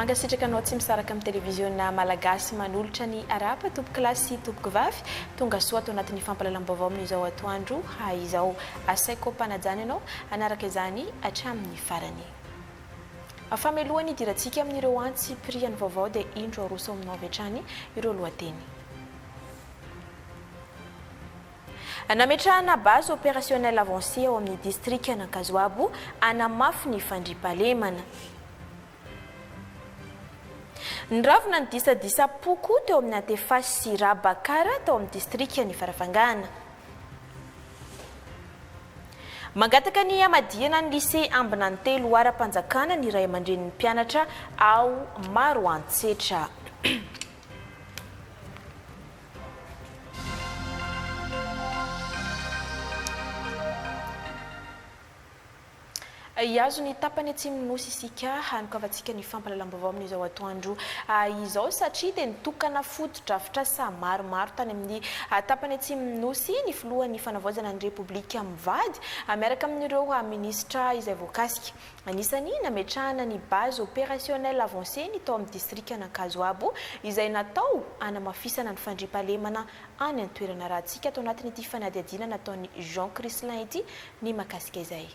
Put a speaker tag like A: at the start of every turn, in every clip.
A: Mankasitraka anao tsy misaraka amin'ny televiziona malagasy manolotra ny arahaba tompokolahy sy tompokovavy. Tonga soa ato anatin'ny fampahalalam-baovao amin'izao atoandro izao. Asaiko am-panajana ianao hanaraka izany hatramin'ny farany. Famelohany hidirantsika amin'ireo antsipiriany vaovao dia indro aroso aminao avy hatrany ireo lohateny. Nametrahana base opérationnelle avancée ao amin'ny distrikan'Ankazoabo hanamafy ny fandriampahalemana. Niravona ny disadisam-poko teo amin'ny Antefasy sy Rabakara tao amin'ny distrikan'i Farafangana. Mangataka ny hamadihana ny lycée Ambinanitelo ho ara-panjakana ny ray aman-drenin'ny mpianatra ao Maroantsetra. Hihazo ny tapany atsimon'ny Nosy isika hanokavantsika ny fampahalalam-baovao amin'izao atoandro izao satria dia nitokana fotodrafitrasa maromaro tany amin'ny tapany atsimon'ny Nosy ny filohan'ny fanavaozana ny Repoblika mivady miaraka amin'ireo minisitra izay voakasika. Anisan'ny nametrahana ny base opérationnelle avancée ny tao amin'ny distrikan'Ankazoabo izay natao hanamafisana ny fandriampahalemana any an-toerana. Arahantsika ato anatin'ity fanadihadiana nataon'i Jean Chrislin ity ny mahakasika izay.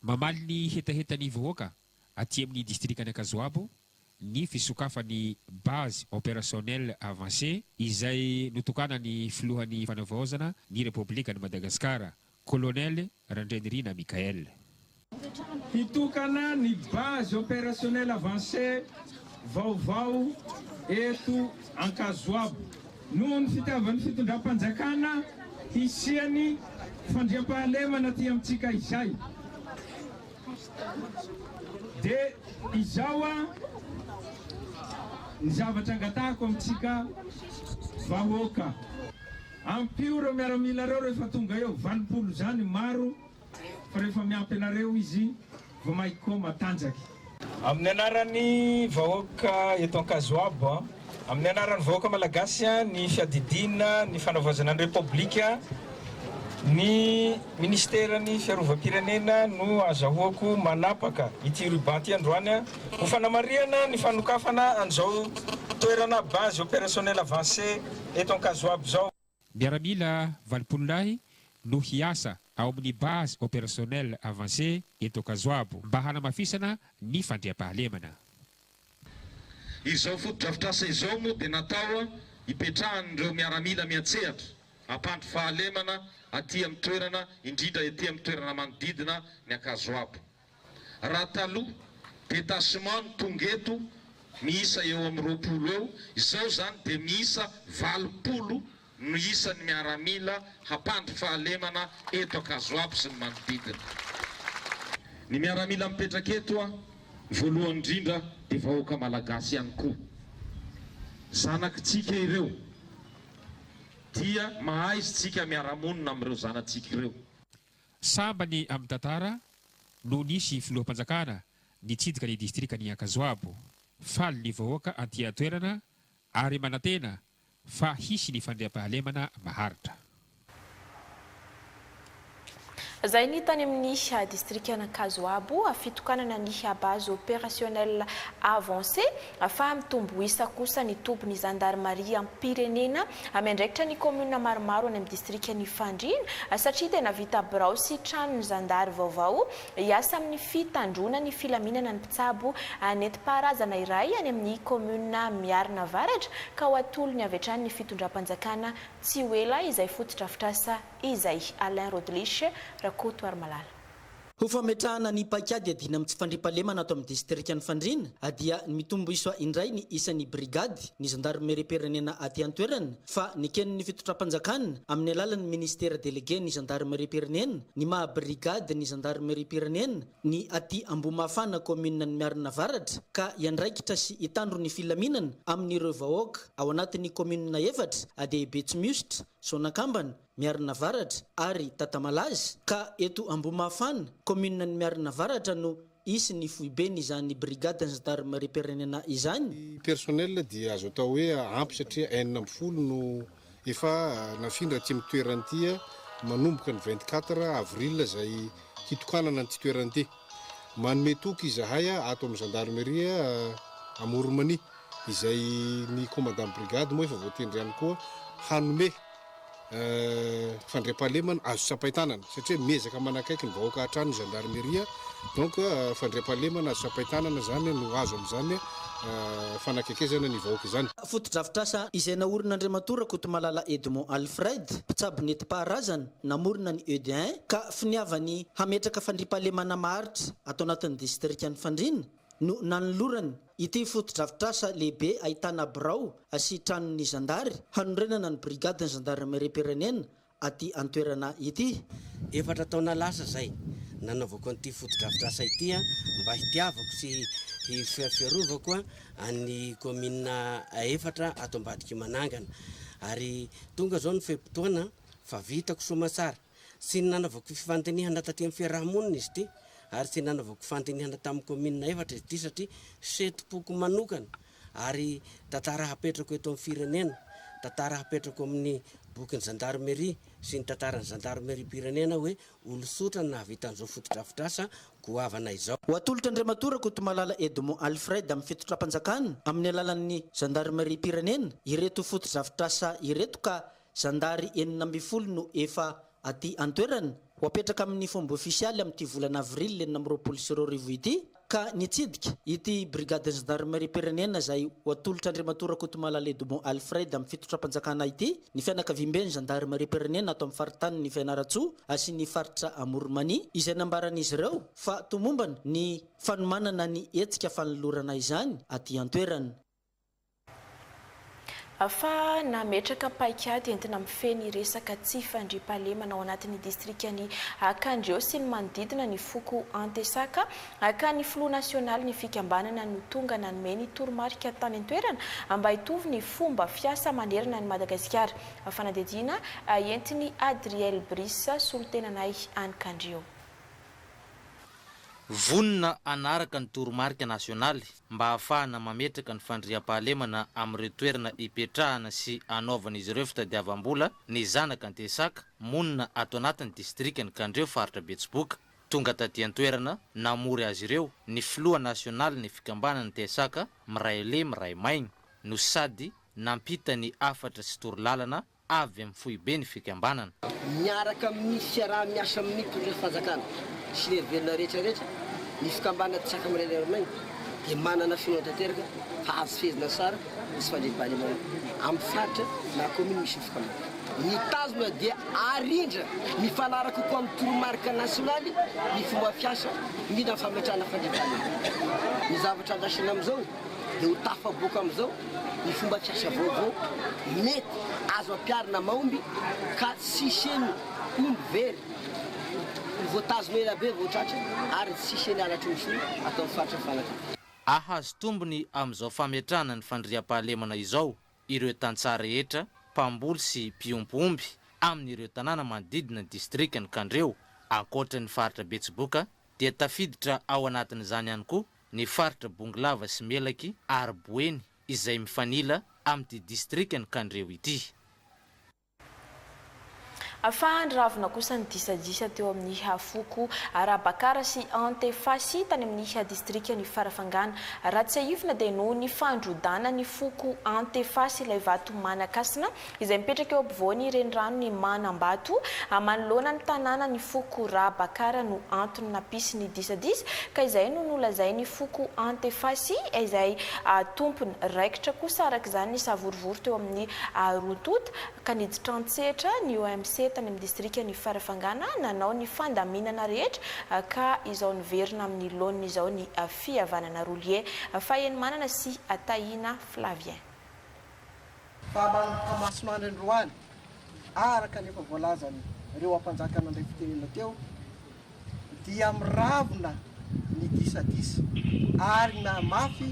B: Mamaly ny hetahetan'ny vahoaka aty amin'ny distrikan'Ankazoabo ny fisokafan'ny base opérationnelle avancée izay notokanan'ny filohan'ny fanavaozana ny Repoblikan'i Madagasikara, Kolonely Randrianirina Michaël.
C: Hitokana ny base opérationnelle avancée vaovao eto Ankazoabo. Noho ny fitiavan'ny fitondram-panjakana hisian'ny fandriampahalemana aty amintsika izay dia izao ny zavatra angatahako amintsika vahoaka. Ampio ireo miaramila ireo rehefa tonga eo, 80 izany maro fa rehefa miampy anareo izy vao mainka koa matanjaky. Amin'ny anaran'ny vahoaka eto Ankazoabo, amin'ny anaran'ny vahoaka Malagasy, ny fiadidiana ny fanavaozana ny Repoblika, ny Minisiteran'ny Fiarovam-pirenena no azahoako manapaka ity ruban ity androany ho fanamarihana ny fanokafana an'izao toerana base opérationnelle avancée eto Ankazoabo izao.
B: Miaramila 80 lahy no hiasa ao amin'ny Base Opérationnelle Avancée eto Ankazoabo mba hanamafisana ny fandriampahalemana.
D: Izao fotodrafitrasa izao moa dia natao hipetrahan'ireo miaramila miantsehatra hampandry fahalemana aty amin'ny toerana, indrindra ety amin'ny toerana manodidina ny Ankazoabo. Raha taloha, détachement no tonga eto miisa eo amin'ny 20 eo, izao izany dia miisa 80 no isan'ny miaramila hampandry fahalemana eto Ankazoabo sy ny manodidina. Ny miaramila mipetraka eto voalohany indrindra dia vahoaka malagasy ihany koa. Zanakitsika ireo. Dia mahaiza tsika miara-monina amin'ireo zanatsika ireo.
B: Sambany amin'ny tantara no nisy filoham-panjakana nitsidika ny distrikan'i Ankazoabo. Faly ny vahoaka aty an-toerana ary manantena fa hisy ny fandriampahalemana maharitra.
A: Izay ny tany amin'ny distrikan'Ankazoabo, fitokanana ny base opérationnelle avancée fa mitombo isa kosa ny tobin'ny zandarimariam-pirenena miandraikitra ny kaominina maromaro any amin'ny distrikan'i Fandriana satria dia nahavita birao sy tranon'ny zandary vaovao hiasa amin'ny fitandroana ny filaminana ny mpitsabo nentim-paharazana iray any amin'ny kaominina Miarina Avaratra ka ho atolony avy hatrany ny fitondram-panjakana tsy ho ela izay fotodrafitrasa izay. Alain Rodlich Rakotoarimalala.
E: Ho fametrahana ny paikady iadiana amin'ny tsy fandriampahalemana ato amin'ny distrikan'i Fandriana dia mitombo isa indray ny isan'ny brigady ny zandarimeriam-pirenena aty an-toerana fa neken'ny fitondram-panjakana amin'ny alalan'ny minisitera delege ny zandarimeriam-pirenena ny maha brigady ny zandarimeriam-pirenena ny aty Ambohimahafana kaominina ny Miarina Avaratra ka hiandraikitra sy hitandro ny filaminana amin'ireo vahoaka ao anatin'ny kaominina efatra dia i Betsimihositra, Soanakambana, Miarina Avaratra ary Tatamalaza, ka eto Ambohimahafana, kaominina ny Miarina Avaratra no hisy ny foiben' izany brigade gendarmerie-pirenena izany.
F: Ny personnel dia azo atao hoe ampy satria 16 no efa nafindra aty amin'ny toerana ity manomboka ny 24 avril izay hitokanana an'ity toerana ity. Manome toky izahay ato amin'ny zandarmeria Amoron'i Mania, izay ny commandant brigade moa efa voatendry ihany koa hanome fandriampahalemana azo tsapain-tanana satria miezaka manakaiky ny vahoaka hatrany ny zandarmeria, donc fandriampahalemana azo tsapain-tanana izany no azo amin'izany fanakaikezana ny vahoaka izany.
E: Fotodrafitrasa izay naorin'Andriamatoa Rakotomalala Edmond Alfred, mpitsabo nentim-paharazana, namorona ny EDIN, ka finiavany hametraka fandriampahalemana maharitra ato anatin'ny distrikan'i Fandriana no nanolorany ity fotodrafitrasa lehibe ahitana birao sy tranon'ny zandary hanorenana ny brigadin'ny zandarimeriam-pirenena aty an-toerana ity.
G: Efatra taona lasa izay nanaovako an'ity fotodrafitrasa ity mba hitiavako sy fiarovako an'ny kaominina efatra ato ambadik'i Manangana. Ary tonga izao ny fe-potoana fa vitako soamatsara. Tsy nanaovako fifandinihana taty amin'ny fiaraha-monina izy ity ary tsy nanaovako fandinihana tamin'ny kaominina efatra izy ity satria setim-poko manokana ary tantara hapetrako eto amin'ny firenena, tantara hapetrako amin'ny bokin'ny zandarmeria sy ny tantaran'ny zandarmeriam-pirenena hoe olon-tsotra no nahavita an'izao fotodrafitrasa goavana izao.
E: Ho atolotr'Andriamatoa Rakotomalala Edmond Alfred amin'ny fitondram-panjakana amin'ny alalan'ny zandarimeriam-pirenena ireto fotodrafitrasa ireto ka zandary 16 no efa aty an-toerana. Ho apetraka amin'ny fomba ofisialy amin'ity volana avril 2026 ity ka nitsidika ity brigadin'ny zandarimeriam-pirenena izay ho atolotr'Andriamatoa Rakotomalala Edmond Alfred amin'ny fitondram-panjakana ity ny fianakaviamben'ny zandarimeriam-pirenena ato amin'ny faritanin'i Fianarantsoa sy ny faritra Amoron'i Mania izay nambaran'izy ireo fa tomombana ny fanomanana ny hetsika fanolorana izany aty an-toerana.
A: Fa nametraka paikady entina mifehy ny resaka tsy fandriampahalemana ao anatin'ny distrikan'i Kandreho sy ny manodidina ny foko Antesaka ka ny filoha nasionaly ny fikambanana no tonga nanome ny toromarika tany an-toerana mba hitovy ny fomba fiasa manerana an'i Madagasikara. Fanadihadiana entin'i Adriel Brice solontenanay any Kandreho.
H: Vonona hanaraka ny toromarika nasionaly mba hahafahana mametraka ny fandriampahalemana amin'ireo toerana ipetrahana sy anaovan'izy ireo fitadiavam-bola ny zanak'Antesaka monina ato anatin'ny distrikan'i Kandreho faritra Betsiboka. Tonga taty an-toerana namory azy ireo ny filoha nasionalin'ny fikambanana Antesaka Miray Lehy Miray Maigny no sady nampita ny hafatra sy torolalana avy amin'ny foiben'ny fikambanana.
I: Miaraka amin'ny fiaraha-miasa amin'ny mpitondra fanjakana sy ny herivelona rehetra rehetra, ny fikambanana Tsaka Miray Lera Maina dia manana finoana tanteraka fa azo fehezina tsara ny tsy fandriampahalemana amin'ny faritra na kaominina misy ny fikambanana. Ny tanjona dia arindra mifanaraka kokoa amin'ny toromarika nasionaly ny fomba fiasa, indrindra ny fametrahana fandriampahalemana. Ny zavatra andrasana amin'izao dia ho tafaboaka amin'izao ny fomba fiasa vaovao mety azo ampiharina mahomby ka tsy hisian'ny omby very ho voatazona ela be vao tratra ary tsy hisian'ny halatra omby soa ato amin'ny faritra Fanakana.
H: Hahazo tombony amin'izao fametrahana ny fandriampahalemana izao ireo tantsaha rehetra mpamboly sy mpiompy omby amin'ireo tanàna manodidina ny distrikan'i Kandreho. Ankoatra ny faritra Betsiboka dia tafiditra ao anatin'izany ihany koa ny faritra Bongolava sy Melaky ary Boeny izay mifanila amin'ity distrikan'i Kandreho ity.
A: Fa niravona kosa ny disadisa teo amin'ny foko Rabakara sy Antefasy tany amin'ny distrikan'i Farafangana. Raha tsiahivina dia noho ny fandrodana ny foko Antefasy ilay vato manan-kasina izay mipetraka eo ampovoan'ny reniranon'i Manambato manoloana ny tanàna ny foko Rabakara no antony nampisy ny disadisa ka izay no nolazain'ny foko Antefasy izay tompony. Raikitra kosa araka izany ny savorovoro teo amin'ny roa tonta ka niditra an-tsehatra ny OMC tany amin'ny distrikan'i Farafangana nanao ny fandaminana rehetra ka izao niverina amin'ny laoniny izao ny fihavanana Roulier Fahenomanana sy Tahina Flavien.
J: Fa manomboka masoandro androany, araka ny efa voalazan'ireo ampanjaka nandray fitenenana teo, dia miravona ny disadisa ary mihamafy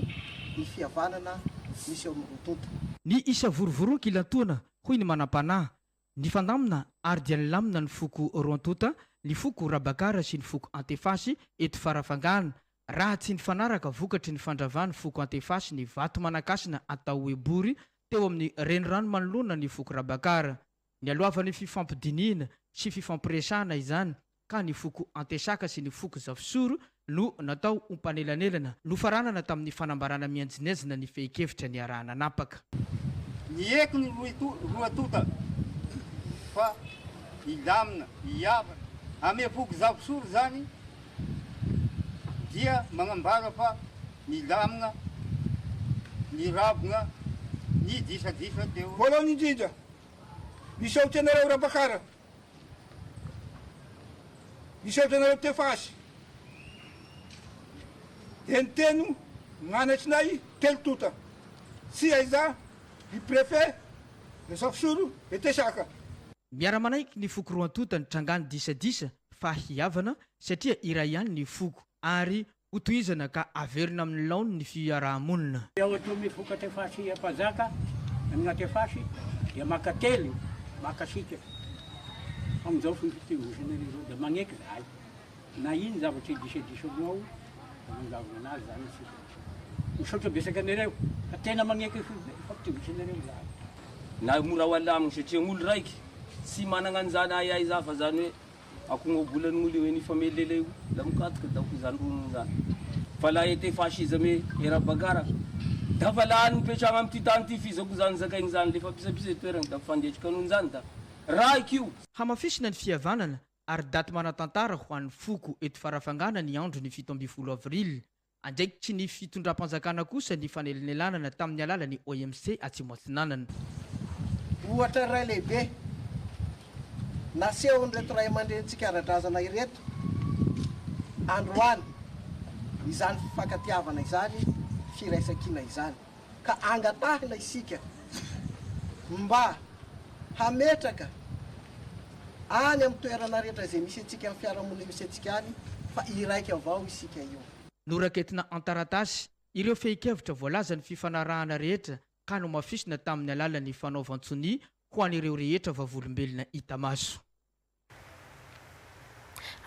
J: ny fihavanana misy eo amin'ny roa tonta.
K: Ny isavorovoroan-kilantoana, hoy ny manam-panahy, nifandamina ary dia nilamina ny foko Roantota, ny foko Rabakara sy ny foko Antefasy eto Farafangana, raha tsy nifanaraka vokatry ny fandravan'ny foko Antefasy ny vato manan-kasina atao hoe bory teo amin'ny renirano manoloana ny foko Rabakara. Nialohavan'ny fifampidinihina sy fifampiresahana izany ka ny foko Antesaka sy ny foko Zafisoro no natao ho mpanelanelana. Nofaranana tamin'ny fanambarana mianjinezina ny fehin-kevitra niaraha-nanapaka.
L: Niaiky ny roa tonta fa hilamina, hihavana. Ame foko Zafisoro izany dia magnambara fa nilamina niravona ny disadisa teo.
M: Voalohany indrindra, misaotra anareo Rabakara, misaotra anareo Tefasy, dia niteny nanatrinay telo tonta, tsy aiza i Préfet de Zafisoro et Tesaka.
K: Miara-manaiky ny foko roa tonta ny trangany disadisa fa hihavana satria iray ihany ny foko ary hotohizana ka averina amin'ny laoniny ny fiarahamonina.
N: Ao atomy foko Antefasy Ampanjaka amin'ny Antefasy dia makatelo makasika amin'izao fitivosana ireo dia magneky zahay na ino zavatra idisadiso aminao da manjavona anazy zany isika. Misaotra betsaka anareo fa tena magneky fampitivosanareo zahay.
O: Na mora ho alamina satria gn'olo raiky tsy managna an'izany ahiahy za fa zany hoe akongobolan'olo io nifamelele io la mikatoky daoko zany ronono zany fa la ete fasy izy ame era-bagara da fa la nipetrahagna amity tany ty f'izako zany zakaigny zany lefa pisapisa toeragny da fandretriky an'olo zany da raiky io.
K: Hamafisina ny fihavanana ary daty manan-tantara ho an'ny foko eto Farafangana ny andro ny 17 avril. Andraikitry ny fitondram-panjakana kosa ny fanelanelanana tamin'ny alalan'ny OMC Atsimo Atsinanana.
J: Ohatra iray lehibe nasehon'ireto ray aman-drenintsika ara-drazana ireto androany izany fifankatiavana izany, firaisankina izany. Ka angatahina isika mba hametraka any amin'ny toerana rehetra izay misy antsika amin'ny fiarahamonina misy antsika any fa iraika avao isika io.
K: Noraketina an-taratasy ireo fehin-kevitra voalazan'ny fifanarahana rehetra ka nomafisina tamin'ny alalan'ny fanaovan-tsonia ho an'ireo rehetra vavolombelona hita maso.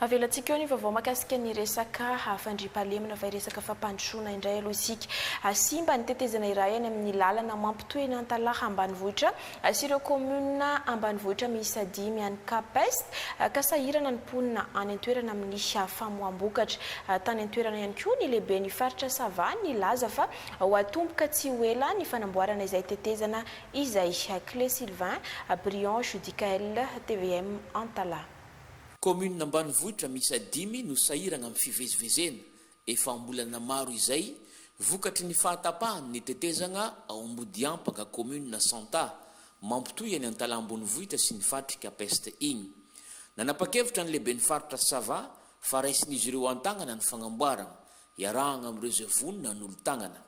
A: Avelantsika eo ny vaovao mahakasika ny resaka fandriampahalemana fa resaka fampandrosoana indray aloha isika. Simba ny tetezana iray any amin'ny lalana mampitohy ny Antalaha ambanivohitra sy ireo kaominina ambanivohitra miisa 5 any Cap Est ka sahirana ny mponina any an-toerana amin'ny famoaham-bokatra. Tany an-toerana ihany koa ny lehiben'ny faritra Sava nilaza fa ho atomboka tsy ho ela ny fanamboarana izay tetezana izay. Clé Sylvain, Briand Judicaël, TVM Antalaha.
P: Kaominina ambanivohitra miisa 5 no sahirana amin'ny fivezivezena efa am-bolana maro izay vokatry ny fahatapahany ny tetezana ao Ambodiampaka kaominina Santa mampitohy any Antalaha ambonivohitra sy ny faritry Cap Est iny. Nanapa-kevitra ny lehiben'ny faritra Sava fa raisin'izy ireo an-tagnana ny fagnamboarana, iarahana amin'ireo izay vonona hanolo-tagnana.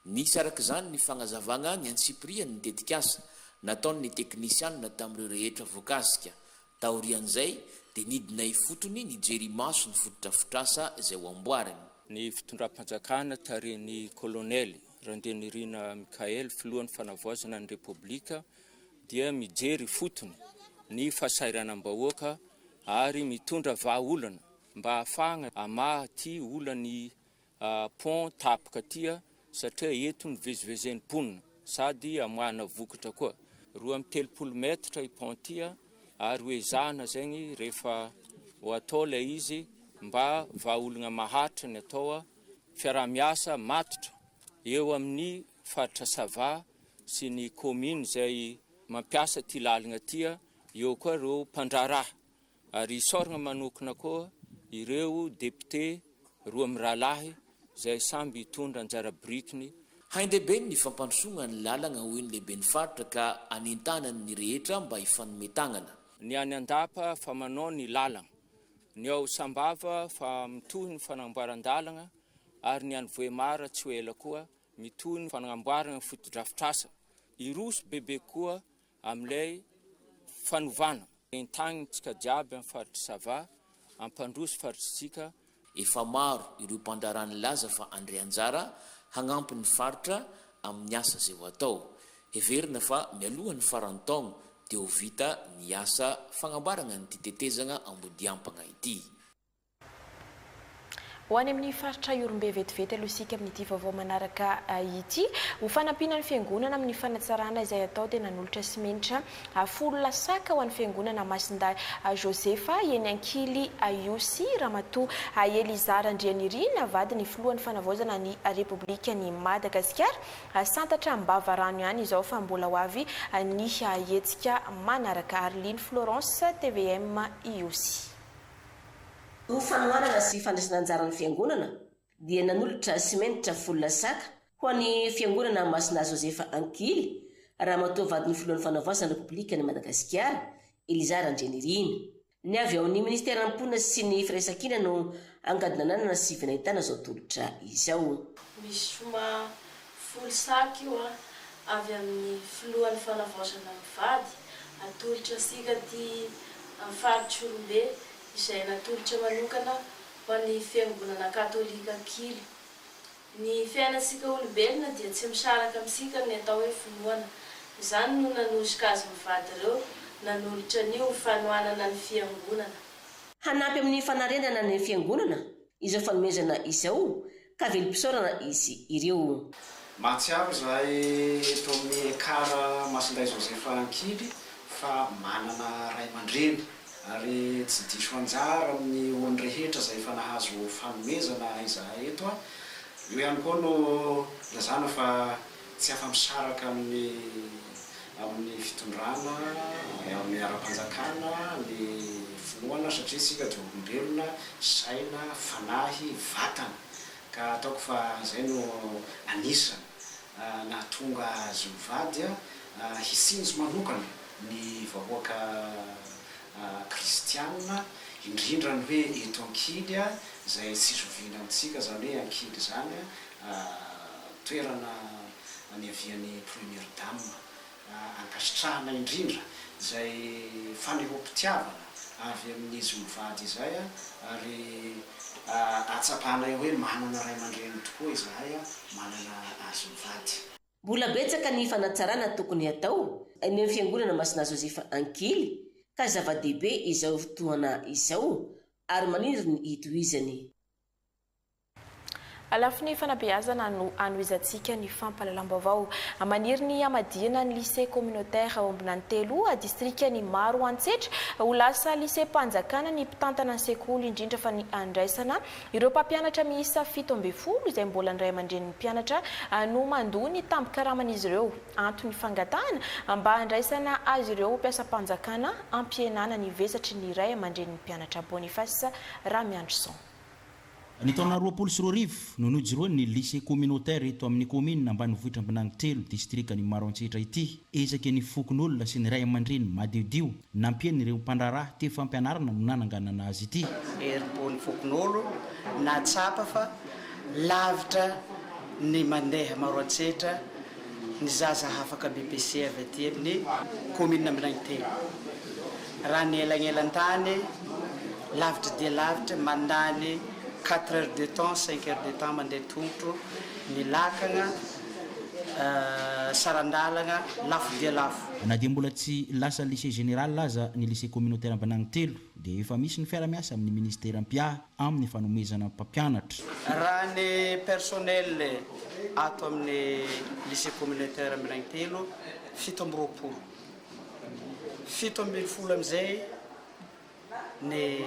P: Nisy araka izany ny fagnazavagna ny antsipiriany ny tetikasa nataon'ny teknisianina tamin'ireo rehetra voakasika. Taorian'izay dia nidina ifotony nijery imaso ny fotodrafitrasa izay ho amboariny.
Q: Ny fitondram-panjakana tarihin'ny Kolonely Randrianirina Mickaël, filohan'ny fanavaozana ny Repoblika dia mijery ifotony ny fahasahiranam-bahoaka ary mitondra vahaolana mba hahafahana hamaha ity olan'ny pont tapaka ty satria eto mivezivezen'ny mponina sady amoahana vokatra koa. 32 mètres i pont ty ary ho ezahana zegny rehefa ho atao ilay izy mba vahaolana maharitra ny atao, fiaraha-miasa matotra eo amin'ny faritra Sava sy ny commune izay mampiasa ty lalana ty, eo koa ireo mpandraharaha ary isaorana manokana koa ireo député roa mirahalahy izay samby hitondra anjara birikiny.
P: Hain-dehibe ny fampandrosoana ny lalana hoy ny lehiben'ny faritra ka anentanany ny rehetra mba hifanome tagnana.
Q: Ny any Andapa fa manao ny lalana, ny ao Sambava fa mitohy ny fanamboaran-dalana ary ny any Vohemar tsy ho ela koa mitohy ny fanamboarana ny fotodrafitrasa. Hiroso bebe kokoa amin'ilay fanovana. Entanintsika jiaby amin'ny faritry Sava, hampandroso faritritsika.
P: Efa maro ireo mpandraharaha nilaza fa handray anjara hagnampy ny faritra amin'ny asa izay ho atao. Heverina fa mialohan'ny faran'ny taogno dia ho vita ny asa fagnamboaragna an'ity tetezagna Ambodiampagna ity.
A: Ho any amin'ny faritra Ihorombe vetivety aloha isika amin'ity vaovao manaraka ity. Ho fanampiana ny fiangonana amin'ny fanatsarana izay atao dia nanolotra simenitra folo lasaka ho an'ny fiangonana Masindahy Josefa eny Ankily Ihosy Ramatoa Eliza Randrianirina vadin'ny filohan'ny fanavaozana ny Repoblikan'i Madagasikara. Santatra am-bava rano ihany izao fa mbola ho avy ny hetsika manaraka. Arline Florence, tvm Ihosy.
R: Ho fanohanana sy fandraisana anjara ny Fiangonana dia nanolotra simenitra folo lasaka ho an'ny Fiangonana Masina Josefa Ankily, Ramatoa vadin'ny Filohan'ny Fanavaozana ny Repoblikan'i Madagasikara, Eliza Randrianirina. Ny avy ao amin'ny Minisiteran'ny Mponina sy ny Firaisankina no angady nananana sy vinahitana izao tolotra izao.
S: Misy soma folo sac io an, avy amin'ny filohan'ny fanavaozana mivady, atolotra antsika aty amin'ny faritr'Ihorombe, izay natolotra manokana ho an'ny fiangonana katolika Ankily. Ny fiainantsika olombelona dia tsy misaraka amintsika ny atao hoe finoana. Izany no nanosika azy mivady ireo nanolotra an'io ho fanohanana ny fiangonana.
R: Hanampy amin'ny fanarenana ny fiangonana izao fanomezana izao ka velom-pisaorana izy ireo.
T: Mahatsiaro izahay eto amin'ny Ekar Masindahy Joseph Ankily fa manana ray aman-dreny ary tsy diso anjara amin'ny olon-drehetra izay efa nahazo fanomezana izahay eto. Eo ihany koa no ilazana fa tsy afa-misaraka amin'ny amin'ny fitondrana, amin'ny ara-panjakana ny finoana satria isika dia olombelona, saina, fanahy, vatana. Ka ataoko fa izay no anisany nahatonga azy mivady hitsinjo manokana ny vahoaka kristiana, indrindra ny hoe eto Ankily izay tsy zoviana amintsika izany hoe Ankily izany toerana niavian'ny Première Dame. Ankasitrahana indrindra izay fanehoam-pitiavana avy amin'izy mivady izay ary ahatsapanay hoe manana ray aman-dreny tokoa izahay manana azy mivady.
R: Mbola betsaka ny fanatsarana tokony hatao any amin'ny Fiangonana Masina Josefa Ankily ka zava-dehibe izao fotoana izao ary maniry ny hitohizany.
A: Lafiny fanabeazana no hanohizantsika ny fampahalalam-baovao. Maniry ny hamadihana ny lycée communautaire ao Ambinanitelo, distrikan'i Maroantsetra, ho lasa lycée-mpanjakana ny mpitantana ny sekoly, indrindra fa ny handraisana ireo mpampianatra miisa 17 izay mbola ny ray aman-drenin'ny mpianatra no mandoa ny tambin-karaman'izy ireo. Antony fangatahana mba handraisana azy ireo ho mpiasam-panjakana hampihenana ny vesatry ny ray aman-drenin'ny mpianatra. Boniface Ramiandrison.
U: Ny taona 2020 no nojoroan'ny Lycée Communautaire eto amin'ny kaominina ambanivohitra Ambinagnitelo, distrikan'i Maroantsetra ity. Ezaky ny fokonolona sy ny ray aman-dreny madiodio nampian'ireo mpandraharaha teo fampianarana no nananganana azy ity.
V: Herim-pon'ny fokonolo nahatsapa fa lavitra ny mandeha Maroantsetra ny zaza hafaka BEPC avy aty amin'ny kaominina Ambinagnitelo. Raha ny elagnelan-tany, lavitra dia lavitra, mandany quatre heures de temps, cinq heures de temps mandeha tongotro, ny lakagna, saran-dalagna lafo dia lafo.
U: Na dia mbola tsy lasa lycée général aza ny lycée communautaire Ambinagnitelo dia efa misy ny fiara-miasa amin'ny ministera mpiahy amin'ny fanomezana mpampianatra.
V: Raha ny personnel ato amin'ny lycée communautaire Ambinagnitelo, 27. 17 amin'izay ny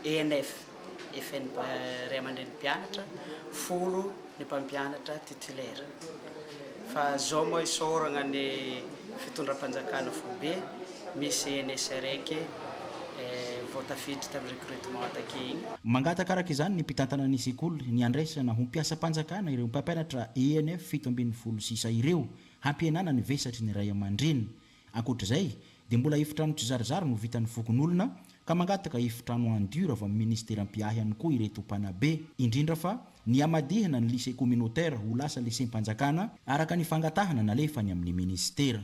V: ENF, FN ray aman-dreny mpianatra, 10 ny mpampianatra titulaire. Fa zao moa isaoragna ny fitondram-panjakana foibe, misy ENS araiky vao tafiditra tamin'ny recrutement take igny.
U: Mangataka araka izany ny mpitantana ny sekoly ny handraisana ho mpiasam-panjakana ireo mpampianatra ENF 17 sisa ireo hampihenana ny vesatry ny ray aman-dreny. Ankoatra izay, dia mbola efitrano tsizarizary no vitan'ny fokonolona, ka mangataka efitrano en dur avy amin'ny minisitera mpiahy ihany koa ireto mpanabe, indrindra fa ny hamadihana ny lycée communautaire ho lasa lycée-mpanjakana, araka ny fangatahana nalefany amin'ny minisitera.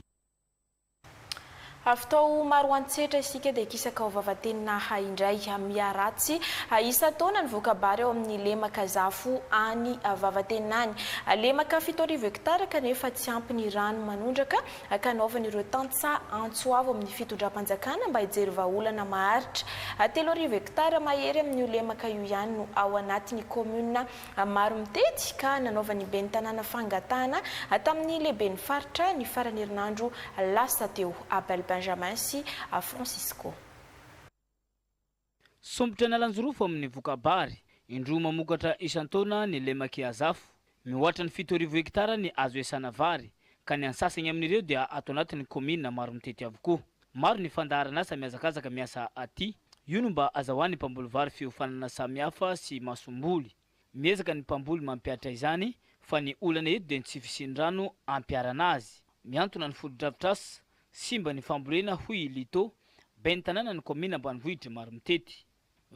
A: Avy tao Maroantsetra isika dia kisaka ao Vavatenina indray. Miharatsy isan-taona ny voka-bary ao amin'ny lemaka Zafo any Vavatenina any. Lemaka 70 hektara kanefa tsy ampy ny rano manondraka ka anaovan'ireo tantsaha antso avo amin'ny fitondram-panjakana mba hijery vahaolana maharitra. 3000 hektara mahery amin'io lemaka io ihany no ao anatin'ny kaominina Maromitety ka nanaovan'ny ben'ny tanàna fangatahana tamin'ny lehiben'ny faritra ny faran'ny herinandro lasa teo. Abel Benjamin sy Francisco.
H: Sompitra Analanjirofo amin'ny voka-bary, indroa mamokatra isan-taona ny lemak'i Azafo. Mihoatra ny 70 hektara ny azo iasana vary, ka ny antsasany amin'ireo dia ato anatin'ny kaominina Maromitety avokoa. Maro ny fandaharan'asa mihazakazaka miasa aty. Io no mba azahoan'ny mpamboly vary fiofanana samihafa sy masomboly. Miezaka ny mpamboly mampihatra izany fa ny olana eto dia ny tsy fisian'ny rano ampiharana azy. Mihantona ny fotodrafitrasa, simba ny fambolena hoy i Lito, ben'ny tanànan'ny kaominina ambanivohitr'i Maromitety.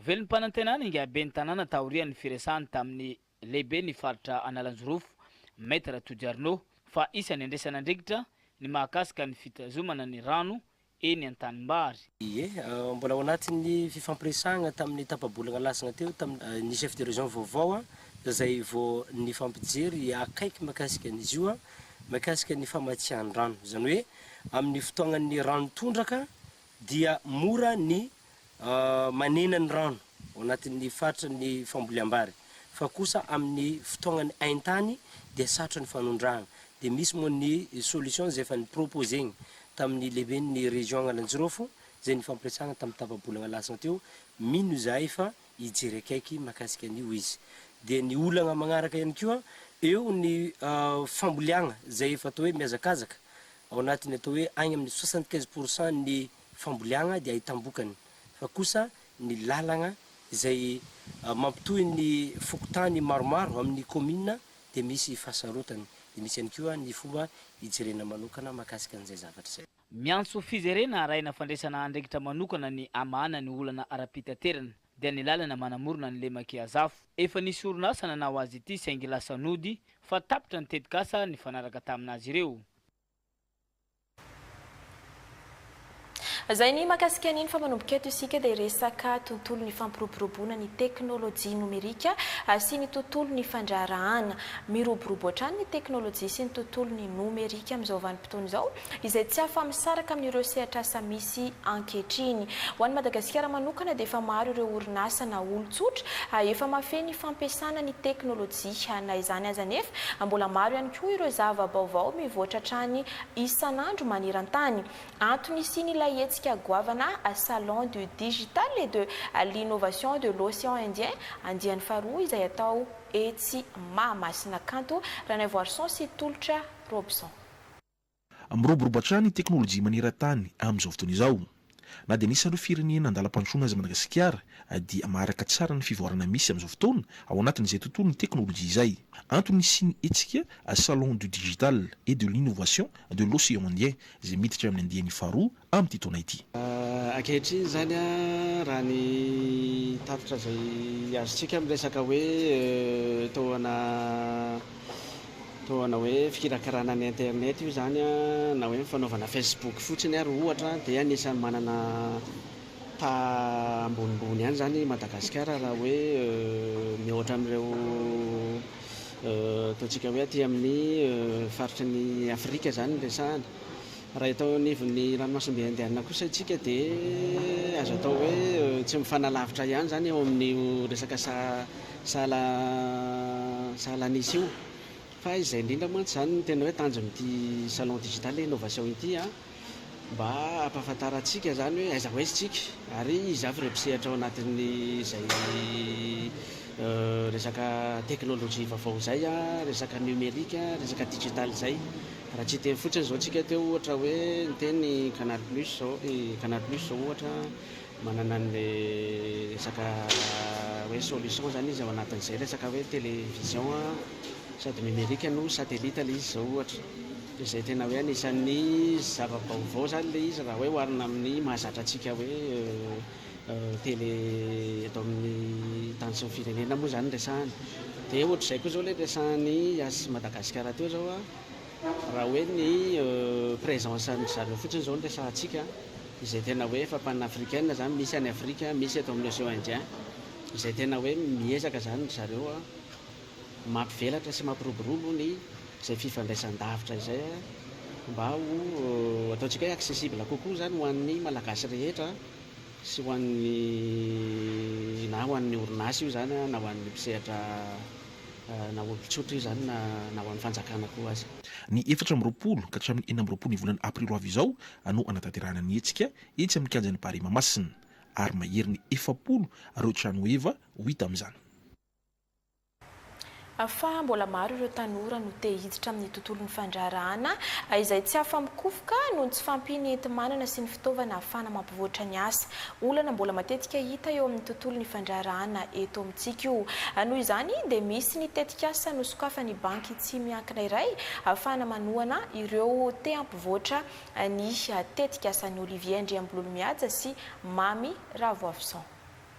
H: Velom-panantenana ingahy ben'ny tanàna taorian'ny firesahany tamin'ny lehiben'ny faritra Analanjirofo, Maître Tody Arnaud, fa isan'ny andraisana andraikitra ny mahakasika ny fitazomana ny rano eny an-tanimbary.
C: Ie, mbola ao anatin'ny fifampiresahagna tamin'ny tapa-bolagna lasagna teo tamin'ny chef de région vaovao izay vao nifampijery akaiky mahakasika an'izy io, mahakasika ny famatsian-drano. Izany hoe amin'ny fotoagnan'ny rano tondraka dia mora ny manena ny rano ao anatin'ny faritra ny famboleam-bary fa kosa amin'ny fotoagnan'ny haintany dia sarotra ny fanondrahana dia misy moa ny solution izay efa ni-proposer-gny tamin'ny lehiben'ny région Analanjirofo izay nifampiresahana tamin'ny tapa-bolagna lasagna teo, mino izahay fa hijery akaiky mahakasika an'io izy. Dia ny olagna magnaraka ihany koa eo ny famboleagna izay efa atao hoe mihazakazaka ao anatin'ny atao hoe agny amin'ny 75 pour cent ny famboleagna dia ahitam-bokany fa kosa ny lalagna izay mampitohy ny fokontany maromaro amin'ny kaominina dia misy fahasarotany dia misy ihany koa ny fomba hijerena manokana mahakasika an'izay zavatra izay.
H: Miantso fizerena arahina fandraisana andraikitra manokana ny hamahana ny olana ara-pitaterana dia ny lalana manamorona ny lemak'i Azafo. Efa nisy orinasa nanao azy ity saingy lasa nody fa tapitra ny tetikasa nifanaraka tamin'azy ireo.
A: Izay ny mahakasika an'iny fa manomboka eto isika dia resaka tontolon'ny fampiroboroboana ny teknolojia nomerika sy ny tontolon'ny fandraharahana. Miroborobo hatrany ny teknolojia sy ny tontolon'ny nomerika amin'izao vanim-potoana izao izay tsy afa-misaraka amin'ireo sehatr'asa misy ankehitriny. Ho an'i Madagasikara manokana dia efa maro ireo orinasa na olon-tsotra efa mahafehy ny fampiasana ny teknolojia. Na izany aza anefa, mbola maro ihany koa ireo zava-baovao mivoatra hatrany isan'andro maneran-tany. Antony hisian'ilay hetsika goavana Salon du Digital et de l'Innovation de l'Océan Indien andiany faharoa izay atao etsy Mahamasina. Kanto Ranaivoarison sy Tolotra Robson.
D: Miroborobo hatrany ny teknolojia maneran-tany amin'izao fotoana izao. Na dia anisan'ireo firenena andalam-pandrosoana aza Madagasikara dia maharaka tsara ny fivoarana misy amin'izao fotoana ao anatin'izay tontolon'ny teknolojia izay. Antony nisian'ny hetsika Salon du Digital et de l'Innovation de l'Océan Indien izay miditra amin'ny andiany faharoa amin'ity taona ity.
V: Ankehitriny izany raha ny tatitra izay azontsika amin'ny resaka hoe tohana tohana hoe fikirakarana ny internet io izany na hoe ny fanaovana Facebook fotsiny ary ohatra dia anisan'ny manana taha ambonimbony ihany izany i Madagasikara raha hoe mihoatra amin'ireo ataontsika hoe aty amin'ny faritry ny Afrika izany no resahana. Raha eto anivon'ny ranomasimbe Indiana kosa isika dia azo atao hoe tsy mifanalavitra ihany izany eo amin'io resaka sahala sahalan'isa io. Fa izay indrindra mantsy izany no tena hoe tanjon'ity salon digital innovation ity an, mba hampahafantarantsika izany hoe aiza ho aiza isika ary iza avy ireo mpisehatra ao anatin'izay resaka teknolojia vaovao izay, resaka numérique, resaka digital izay. Raha tsy hiteny fotsiny izao tsika teo ohatra hoe niteny canal plus zao, canal plus zao ohatra manana an'le resaka hoe solution zany izy ao anatin'izay resaka hoe télévision sady numérique no satellite le izy zao ohatra. Dia izay tena hoe anisan'ny zava-baovao zany le izy raha hoe oharina amin'ny mahazatra antsika hoe télé eto amin'ny tany sy ny firenena moa zany resahana. Dia ohatr'izay koa zao le resahan'i Yas Madagasikara teo zao an, raha hoe ny
B: présence an-dry zareo fotsiny izao no resahantsika, izay tena hoe efa panafricaine izany, misy any Afrika, misy eto amin'ny Océan Indien, izay tena hoe miezaka izany ry zareo mampivelatra sy mampiroborobo ny izay fifandraisan-davitra izay mba ho ataontsika hoe accessible kokoa izany ho an'ny Malagasy rehetra sy ho an'ny na ho an'ny orinasa io izany na ho an'ny mpisehatra na olon-tsotra io izany na na ho an'ny fanjakana koa aza.
D: Ny 24 ka hatramin'ny 26 ny volana aprily ho avy izao no hanatanterahana ny hetsika etsy amin'ny kianjan'ny Barea Mahamasina ary maherin'ny 40 ireo trano heva ho hita amin'izany.
A: Fa mbola maro ireo tanora no te hiditra amin'ny tontolon'ny fandraharahana izay tsy afa-mikofoka noho ny tsy fahampian'ny enti-manana sy ny fitaovana ahafahana mampivoatra ny asa. Olana mbola matetika hita eo amin'ny tontolon'ny fandraharahana eto amintsika io. Noho izany dia misy ny tetikasa nosokafan'ny banky tsy miankina iray ahafahana manohana ireo te hampivoatra ny tetikasan'i Olivier Andriambololomihajy sy Mamy Ravoavison.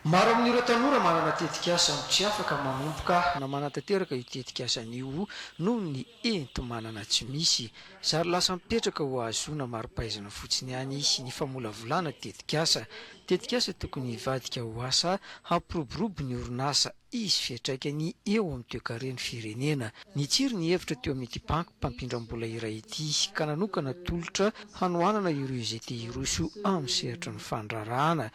F: Maro amin'ireo tanora manana tetikasa no tsy afaka manomboka na manatanteraka io tetikasany io noho ny enti-manana tsy misy. Zary lasa mipetraka ho ahazoana mari-pahaizana fotsiny ihany ny famolavolana tetikasa. Tetikasa tokony hivadika ho asa hampiroborobo ny orinasa hisy fiantraikany eo amin'ny toekaren'ny firenena. Nitsiry ny hevitra teo amin'ity banky mpampindram-bola iray ity ka nanokana tolotra hanohanana ireo izay te hiroso amin'ny sehatry ny fandraharahana.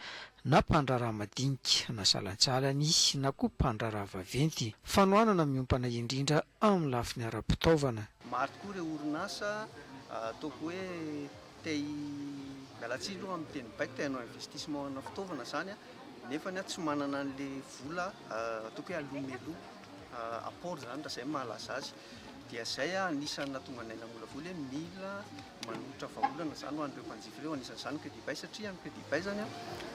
F: na mpandraharaha madinika na salantsalany na koa mpandraharaha vaventy. Fanohanana miompana indrindra amin'ny lafiny ara-pitaovana.
W: Maro tokoa ireo orinasa ataoko hoe te miala tsiny aloha amin'ny teny baiko, te hanao investissement ana fitaovana izany nefany tsy manana an'ilay vola ataoko hoe aloha mialoha, apport izany raha izay no mahalaza azy. Dia izay anisan'ny nahatonga anay namolavola hoe mila manolotra vahaolana izany ho an'ireo mpanjifa ireo, anisan'izany ny crédit bail satria amin'ny crédit bail izany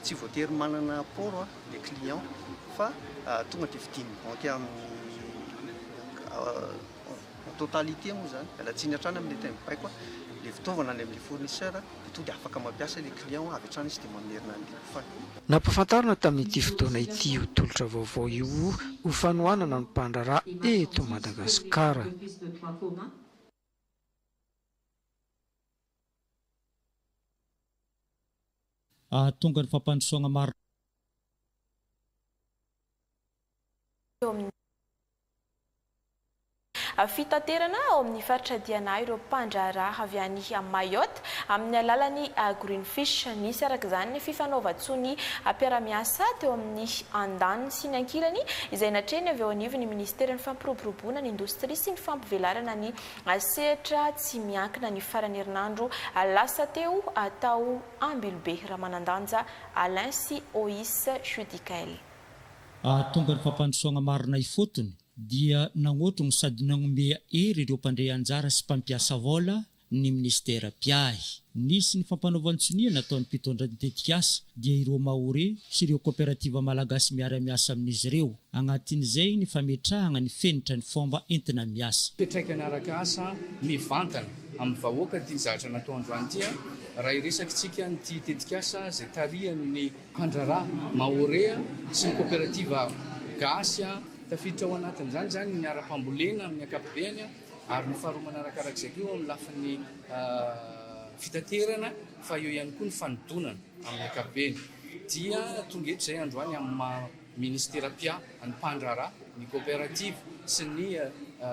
W: tsy voatery manana apport le client fa tonga dia vidian'ny banky amin'ny en totalité moa izany, miala tsiny hatrany amin'ilay teny baiko, ilay fitaovana any amin'ilay fournisseur dia tonga dia afaka mampiasa ilay client avy hatrany izy dia mamerina an'ilay hofany.
F: Nampahafantarina tamin'ity fotoana ity io tolotra vaovao io ho fanohanana ny mpandraharaha eto Madagasikara.
X: Hahatonga ny fampandrosoagna maro.
A: Eo amin'ny fitaterana ao amin'ny faritra Diana ireo mpandraharaha avy any Mayotte amin'ny alalan'ny Green Fish. Nisy araka izany ny fifanaovan-tsonia mpiara-miasa teo amin'ny andaniny sy ny ankilany izay natrehiny avy eo anivon'ny minisiteran'ny fampiroboroboana ny indostria sy ny fampivelarana ny sehatra tsy miankina ny faran'ny herinandro lasa teo tao Ambilobe. Ramanandanja Alain sy Ois Judicaël.
X: Hahatonga ny fampandrosoagna marina ifotony dia nagnotrogno sady nagnomea hery ireo mpandray anjara sy mpampiasa vôla ny minisitera mpiahy. Nisy ny fampanaovan-tsonia nataon'ny mpitondra ny tetikasa dia ireo Mahorais sy ireo kaoperativa malagasy miara-miasa amin'izy ireo. Agnatin'izay ny fametrahagna ny fenitra ny fomba entina miasa.
Y: Fiantraikany araka asa mivantana amin'ny vahoaka ity zavatra natao androany ity raha hiresaka isika an'ity tetikasa izay tarihan'ny Mpandraharaha Mahorais sy ny kaoperativa gasy. Tafiditra ao anatin'izany izany ny ara-pambolena amin'ny ankapobeny ary ny faharoa manarakarak'izay koa eo amin'ny lafiny fitaterana fa eo ihany koa ny fanodonana amin'ny ankapobeny. Dia tonga eto izay androany amin'ny maha minisitera mpiahy ny mpandraharaha, ny kaoperativa sy ny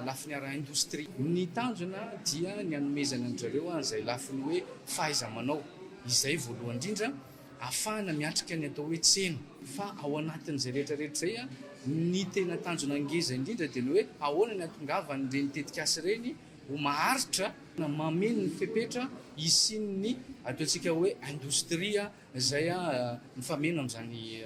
Y: lafiny ara-indostria. Ny tanjona dia ny hanomezana an-dry zareo an'izay lafiny hoe fahaiza-manao izay voalohany indrindra. Ahafahana miatrika ny atao hoe tsena. Fa ao anatin'izay rehetra rehetra izay, ny tena tanjona ngeza indrindra dia ny hoe ahoana ny hahatongavan'ireny tetikasa ireny ho maharitra, na mameno ny fepetra hisian'ny ataontsika hoe indostria izay mifameno amin'izany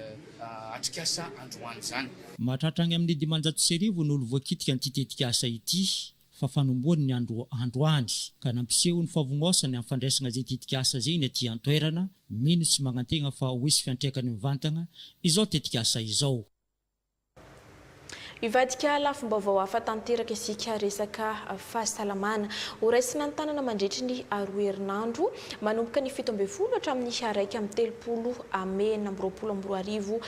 Y: atrikasa androany izany.
X: Mahatratra any amin'ny 1500 ny olo voakitika an'ity tetikasa ity. fa fanombohany ny andro androany, ka nampiseho ny fahavognosany amin'ny fandraisagna izay tetikasa izay ny aty an-toerana, mino sy magnantegna fa ho hisy fiantraikany mivantagna izao tetikasa izao.
A: Hivadika lafim-baovao hafa tanteraka isika resaka fahasalamana. Ho raisina an-tanana mandritry ny roa herinandro, manomboka ny 17 hatramin'ny 31 mey 2026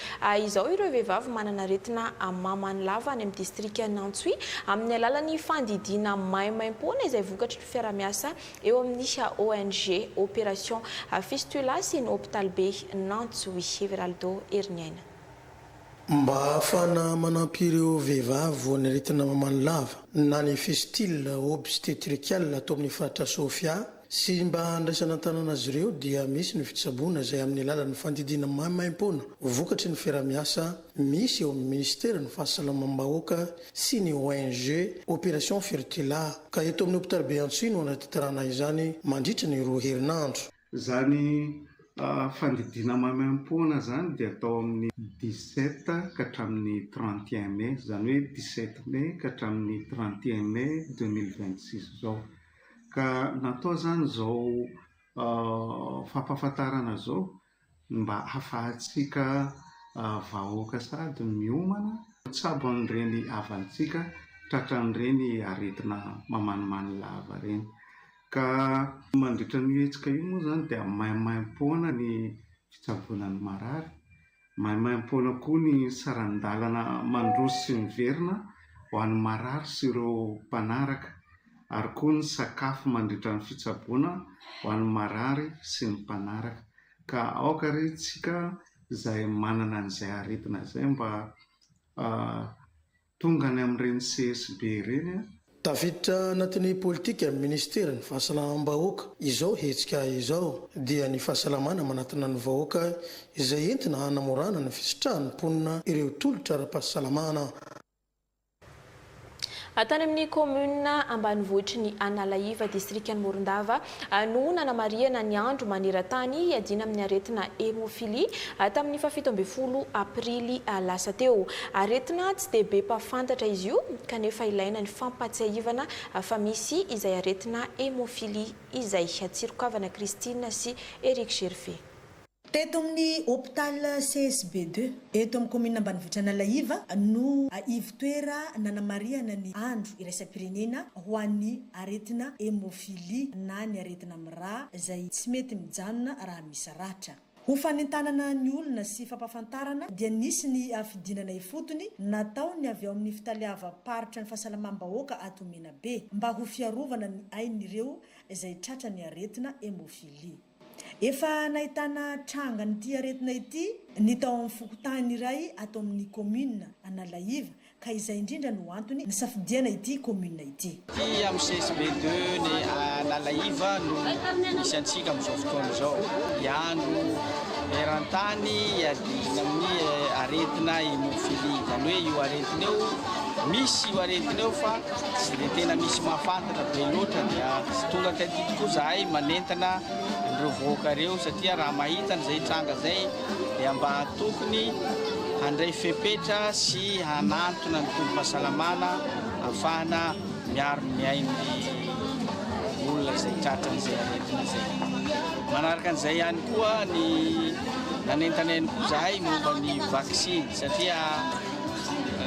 A: izao ireo vehivavy manana aretina mamany lava any amin'ny distrikan'Antsohihy amin'ny alalan'ny fandidiana maimaimpoana izay vokatry ny fiarahamiasa eo amin'ny ONG Operation Fistula sy ny hopitalibe Antsohihy. Everaldo Heriniaina.
E: Mba hahafahana manampy ireo vehivavy voan'ny aretina mamany lava na ny fistule obstetricale ato amin'ny faritra Sofia sy mba handraisana an-tanana azy ireo dia misy ny fitsaboana izay amin'ny alalan'ny fandidiana maimaimpoana vokatry ny fiaraha-miasa misy eo amin'ny minisiteran'ny fahasalamam-bahoaka sy ny ONG Operation Fertila ka eto amin'ny hopitaly be Antsohihy no hanatanterahana izany mandritra ny roa herinandro.
G: Izany fandidiana maimaimpoana izany dia atao amin'ny dix-sept ka hatramin'ny 31 mai, izany hoe dix-sept mai ka hatramin'ny 31 mai 2026 izao. Ka natao izany izao fampahafantarana izao mba hahafahantsika vahoaka sady miomana hitsabo an'ireny havantsika tratran'ireny aretina mamanimany lava ireny. Ka mandritra an'io hetsika io moa izany dia maimaimpoana ny fitsaboana ny marary, maimaimpoana koa ny saran-dalana mandroso sy miverina ho an'ny marary sy ireo mpanaraka ary koa ny sakafo mandritra ny fitsaboana ho an'ny marary sy ny mpanaraka. Ka aoka re tsika izay manana an'izay aretina izay mba tonga any amin'ireny CSB ireny an.
E: Tafiditra anatin'ny politikan'ny minisiteran'ny fahasalamam-bahoaka izao hetsika izao dia ny fahasalamana manatona ny vahoaka izay entina hanamorana ny fisitrahan'ny mponina ireo tolotra ara-pahasalamana.
A: Tany amin'ny kaominina ambanivohitry ny Analaiva, distrikan'i Morondava, no nanamarihana ny andro maneran-tany hiadiana amin'ny aretina hémophilie, tamin'ny fahafito ambin'ny folo aprily lasa teo. Aretina tsy dia be mpahafantatra izy io, kanefa ilaina ny fampahatsiahivana fa misy izay aretina hémophilie izay. Tsirokavana Christine sy Eric Gervais.
I: Teto amin'ny hôpital CSB deux eto amin'ny kaominina ambanivohitra Analaiva no ivon-toera nanamarihana ny andro iraisam-pirenena ho an'ny aretina hémophilie na ny aretina amin'ny rà izay tsy mety mijanona raha misy ratra. Ho fanentanana ny olona sy fampahafantarana dia nisy ny fidinana ifotony nataon'ny avy ao amin'ny fitaleavam-paritra ny fahasalamam-bahoaka ato Menabe mba ho fiarovana ny ain'ireo izay tratran'ny aretina hémophilie. Efa nahitana trangan'ity aretina ity ny tao amin'ny fokontany iray ato amin'ny kaominina Analaiva ka izay indrindra no antony nisafidiana ity kaominina ity.
L: Aty amin'ny CSB deux ny Analaiva no misy antsika amin'izao fotoana izao. Ny andro eran-tany iadiana amin'ny aretina hémophilie. Izany hoe io aretina io, misy io aretina io fa tsy dia tena misy mahafantatra be loatra dia tonga taty tokoa zahay manentana an'ireo vahoaka ireo satria raha mahita an'izay tranga izay dia mba tokony handray fepetra sy hanantona ny tobim-pahasalamana ahafahana miaro ny ain'ny olona izay tratran'izay aretina izay. Manaraka an'izay ihany koa ny nanentana ihany koa zahay momba ny vaksiny satria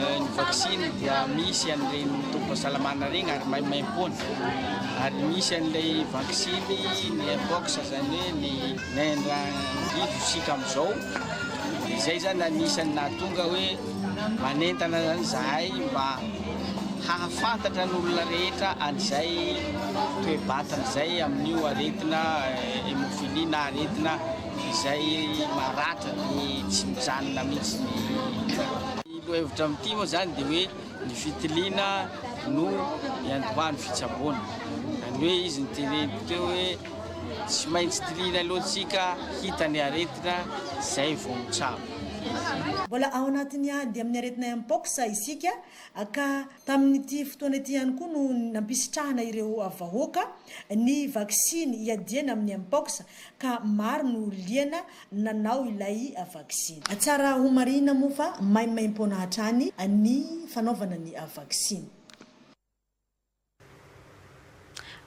L: Ny vaksiny dia misy an'ireny tobim-pahasalamana ireny ary maimaimpoana. Ary misy an'ilay vaksiny ny mpox izany hoe ny nendran-gidro isika amin'izao. Izay izany anisan'ny nahatonga hoe manentana izany izahay mba hahafantatra ny olona rehetra an'izay toe-batana izay amin'io aretina hémophilie na aretina izay maratra dia tsy mijanona mihitsy ny Ny lohahevitra amin'ity moa izany dia hoe ny fitiliana no iandohan'ny fitsaboana. Izany hoe izy niteneniko teo hoe tsy maintsy tiliana aloha tsika hita ny aretina izay vao mitsabo.
I: Mbola ao anatin'ny ady amin'ny aretina Mpox isika ka tamin'ity fotoana ity ihany koa no nampisitrahana ireo vahoaka ny vaksiny hiadiana amin'ny Mpox ka maro no liana nanao ilay vaksiny. Tsara homarihina moa fa maimaimpoana hatrany ny fanaovana ny vaksiny.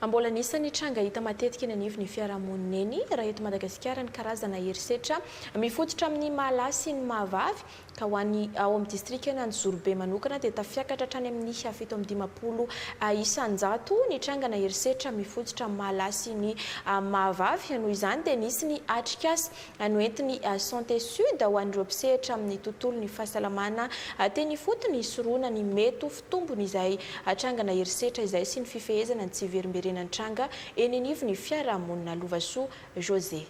A: Mbola anisan'ny tranga hita matetika eny anivon'ny fiarahamonina eny raha eto Madagasikara ny karazana herisetra mifototra amin'ny maha lahy sy ny maha vavy ka ho an'ny ao amin'ny distrikan'Anjozorobe manokana dia tafiakatra hatrany amin'ny 57 isan-jato ny trangana herisetra mifototra amin'ny maha lahy sy ny maha vavy. Noho izany dia nisy ny atrikasa noentin'ny Santé Sud ho an'ireo mpisehatra amin'ny tontolon'ny fahasalamana teny ifotony hisorohana ny mety ho fitombony izay trangana herisetra izay sy ny fifehezana ny tsy hiverimberenan'ny tranga eny anivon'ny fiarahamonina. Lovasoa José.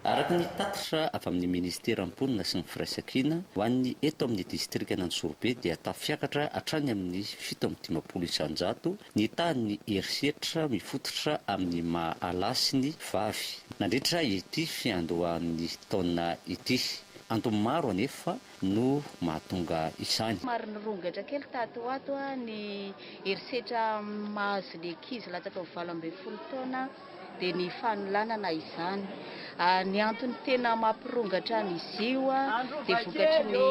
J: Araka ny tatitra avy amin'ny Ministeran'ny Mponina sy ny Firaisankina, ho an'ny eto amin'ny distrikan'Antsorobe dia tafiakatra hatrany amin'ny 57 isan-jato ny tahan'ny herisetra mifototra amin'ny maha lahy sy ny vavy nandritra ity fiandohan'ny taona ity. Antony maro anefa no mahatonga izany.
K: Somary nirongatra kely tato ho ato ny herisetra mahazo ny ankizy latsaka ny 18 taona. dia ny fanolanana izany. Ny antony tena mampirongatra an'izy io dia vokatry ny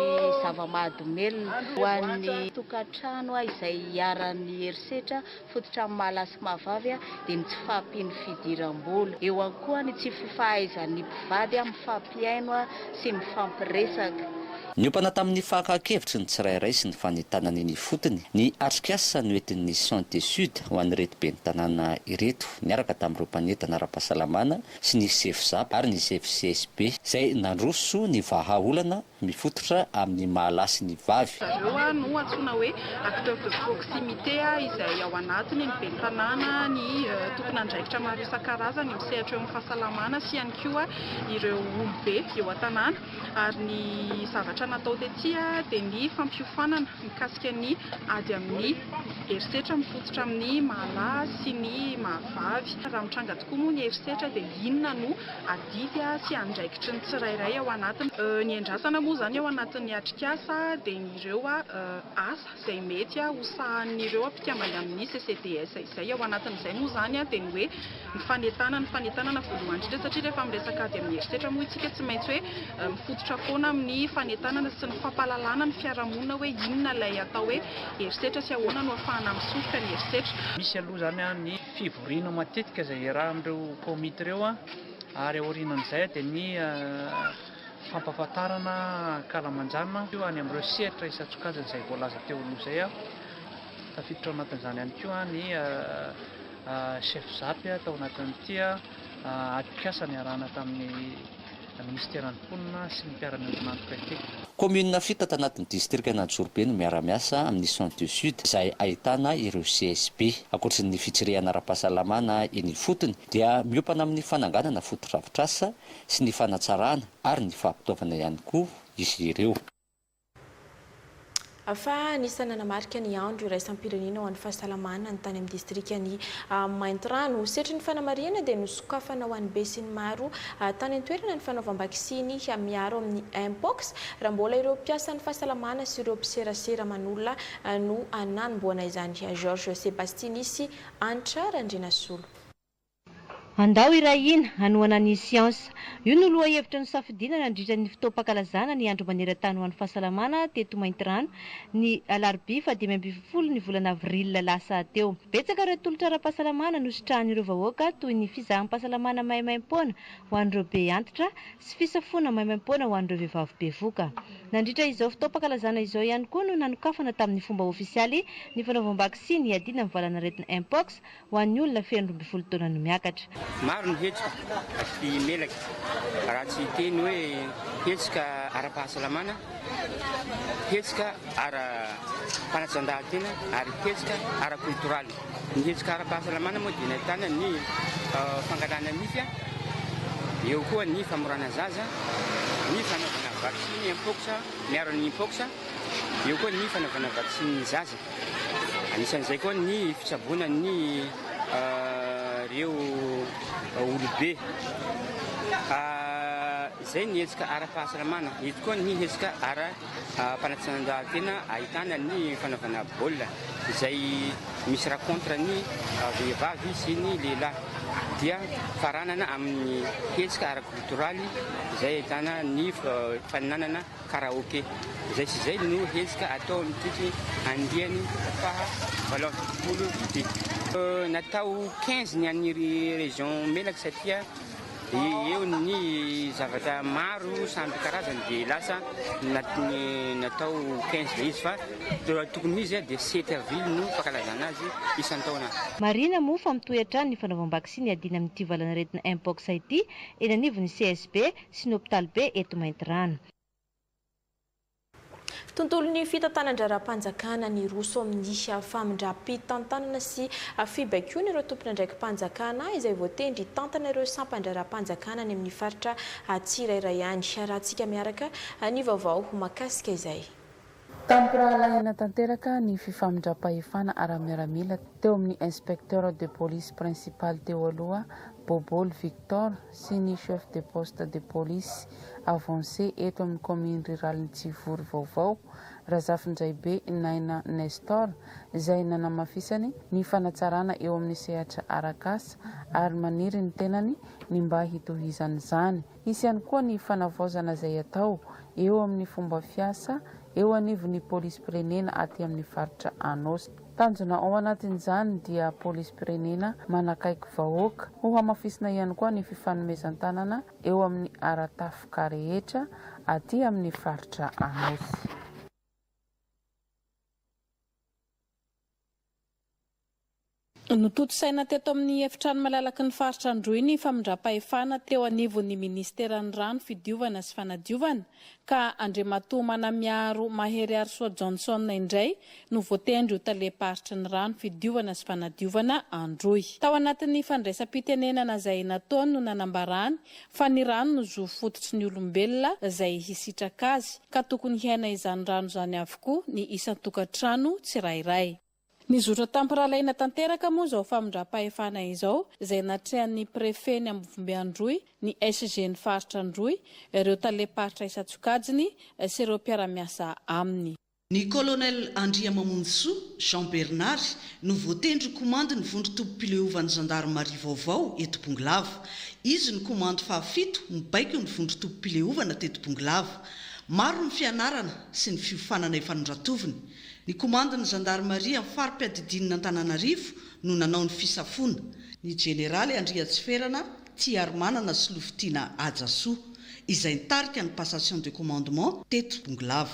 K: zava-mahadomelina. Ho an'ny tokantrano izay iharan'ny herisetra fototra amin'ny maha lahy sy maha vavy dia ny tsy fahampian'ny fidiram-bola. Eo ihany koa ny tsy fahaizan'ny mpivady mifampihaino sy mifampiresaka.
J: Niompana tamin'ny fakan-kevitry ny tsirairay sy ny fanentanana eny ifotony ny atrikasa noentin'ny Santé Sud ho an'ireto ben'ny tanàna ireto niaraka tamin'ireo mpanentana ara-pahasalamana sy ny sefo Zap ary ny sefo CSB izay nandroso ny vahaolana mifototra amin'ny maha lahy sy ny vavy.
M: Zareo no antsoina hoe acteurs de proximité izay ao anatiny ny ben'ny tanàna, ny tompon'andraikitra maro isan-karazany misehatra eo amin'ny fahasalamana sy ihany koa ireo olobe eo an-tanàna. Ary ny zavatra natao tety dia ny fampiofanana mikasika ny ady amin'ny herisetra mifototra amin'ny maha lahy sy ny maha vavy. Raha mitranga tokoa moa ny herisetra dia inona no adidy sy andraikitry ny tsirairay ao anatiny. Ny andrasana moa izany ao anatin'ny atrikasa dia ny ireo asa izay mety ho sahanin'ireo mpikambana amin'ny CCDS izay. Ao anatin'izay moa izany dia ny hoe ny fanentanana, ny fanentanana voalohany indrindra satria rehefa miresaka ady amin'ny herisetra moa isika tsy maintsy hoe mifototra foana amin'ny fanentanana sy ny fampahalalana ny fiarahamonina hoe inona ilay atao hoe herisetra sy ahoana no ahafahana misoroka ny herisetra.
N: Misy aloha izany ny fivoriana matetika izay iarahan'ireo komity ireo ary aorianan'izay dia ny fampahafantarana ankalamanjana any amin'ireo sehatra isan-tsokajiny izay voalaza teo aloha izay. Tafiditra ao anatin'izany ihany koa ny chef zap tao anatin'ity atrikasa niarahana tamin'ny minisiteran'ny mponina sy ny mpiara-miombon'antoka ity.
J: Kaominina fito tanatin'ny distrikan'Antsorobe no miara-miasa amin'ny Santé Sud izay ahitana ireo CSB. Ankoatry ny fitsirihana ara-pahasalamana eny ifotony dia miompana amin'ny fananganana fotodrafitrasa sy ny fanatsarana ary ny fampitaovana ihany koa izy ireo.
A: Fa anisan'ny nanamarika ny andro iraisam-pirenena ho an'ny fahasalamana ny tany amin'ny distrikan'i Maintirano. Setrin'ny fanamarihana dia nosokafana ho an'ny besinimaro tany an-toerana ny fanaovam-baksiny miaro amin'ny Mpox, raha mbola ireo mpiasan'ny fahasalamana sy ireo mpiserasera aman'olona no nanombohana izany. Georges Sebastini sy Hanitra Randrianasolo.
O: Andao hiray hina hanohana ny siansa. Io no lohahevitra nosafidiana nandritra ny fotoam-pankalazana ny Andro maneran-tany ho an'ny fahasalamana teto Maintirano, ny alarobia faha-15 ny volana avril lasa teo. Betsaka ireo tolotra ara-pahasalamana nositrahan'ireo vahoaka toy ny fizaham-pahasalamana maimaimpoana ho an'ireo be antitra sy fisafoana maimaimpoana ho an'ireo vehivavy bevoka. Nandritra izao fotoam-pankalazana izao ihany koa no nanokafana tamin'ny fomba ofisialy ny fanaovam-baksiny hiadiana amin'ny valanaretina Mpox ho an'ny olona feno 12 taona no miakatra.
Z: Maro ny hetsika sy melaky, raha tsy hiteny hoe hetsika ara-pahasalamana, hetsika ara-panatanjahantena ary hetsika ara-koltoraly. Ny hetsika ara-pahasalamana moa dia nahitana ny fangalana nify, eo koa ny famorana zaza, ny fanaovana vaksiny mpox miaro ny mpox, eo koa ny fanaovana vaksiny zaza. Anisan'izay koa ny fitsaboana ny ireo olobe. Izay ny hetsika ara-pahasalamana. Eto koa ny hetsika ara-panatanjahantena ahitana ny fanaovana baolina izay misy rencontre ny vehivavy sy ny lehilahy. Dia faranana amin'ny hetsika ara-koltoraly izay ahitana ny faninanana Karaoke. Izay sy izay no hetsika atao amin'ity andiany faha 78 ity. Natao 15 ny an'ny région Melaky satria eo ny zavatra maro samby karazany dia lasa natao 15 ilay izy fa raha tokony ho izy dia 7 avril no fankalazana azy isan-taona.
O: Marihina moa fa mitohy hatrany ny fanaovam-baksiny hiadiana amin'ity valanaretina Mpox ity eny anivon'ny CSB sy ny hopitaly be eto Maintirano.
A: Tontolon'ny fitantanan-draharaham-panjakana niroso amin'ny famindram-pitantanana sy fibaikoana ireo tompon'andraiki-panjakana izay voatendry hitantana ireo sampan-draharaham-panjakana any amin'ny faritra tsirairay any. Arahantsika miaraka ny vaovao mahakasika izay.
P: Tamim-pirahalahiana tanteraka ny fifamindram-pahefana ara-miaramila teo amin'ny Inspecteur de police principal teo aloha Bobolo Victor sy ny Chef de poste de police avancé eto amin'ny kaominy riralin'i Tsivory vaovao, Razafindraibe Naina Nestor, izay nanamafisany ny fanatsarana eo amin'ny sehatra arak'asa ary maniry ny tenany ny mba hitohizan'izany. Hisy ihany koa ny fanavaozana izay atao eo amin'ny fomba fiasa eo anivon'ny polisim-pirenena aty amin'ny faritra Anôsy. Tanjona ao anatin'izany dia polisim-pirenena manakaiky vahoaka. Hohamafisina ihany koa ny fifanomezan-tanana eo amin'ny ara-tafika rehetra aty amin'ny faritra Anôsy.
Q: Notontosaina teto amin'ny efitrano malalaky ny faritra Androy ny famindram-pahefana teo anivon'ny minisiteran'ny Rano, Fidiovana sy Fanadiovana, ka Andriamatoa Manamiaro Maheriarisoa Johnson indray no voatendry ho talem-paritry ny Rano, Fidiovana sy Fanadiovana Androy. Tao anatin'ny fandraisam-pitenenana izay nataony no nanambarany fa ny rano no zo fototry ny olombelona izay hisitraka azy, ka tokony hiaina izany rano izany avokoa ny isan-tokantrano tsirairay. Nizotra tamim-pirahalahiana tanteraka moa izao famindram-pahefana izao, izay natrehan'ny Préfet ny Ambovombe Androy, ny SG ny Faritra Androy, ireo talem-paritra isan-tsokajiny sy ireo mpiara-miasa aminy.
R: Ny Colonel Andriamamonjisoa Jean Bernard no voatendry ho komandin'ny vondron-tobim-pileovan'ny zandarimaria vaovao eto Bongolava. Izy no komandy fahafito mibaiko ny vondron-tobim-pileovana teto Bongolava. Maro ny fianarana sy ny fiofanana efa noratoviny. Ny komandin'ny zandarimaria amin'ny fari-piadidian'ny Antananarivo no nanao ny fisafoana, ny jeneraly Andriatsiferana Tiarimanana Solofotiana Hajasoa, izay nitarika ny passation de commandement teto Bongolava.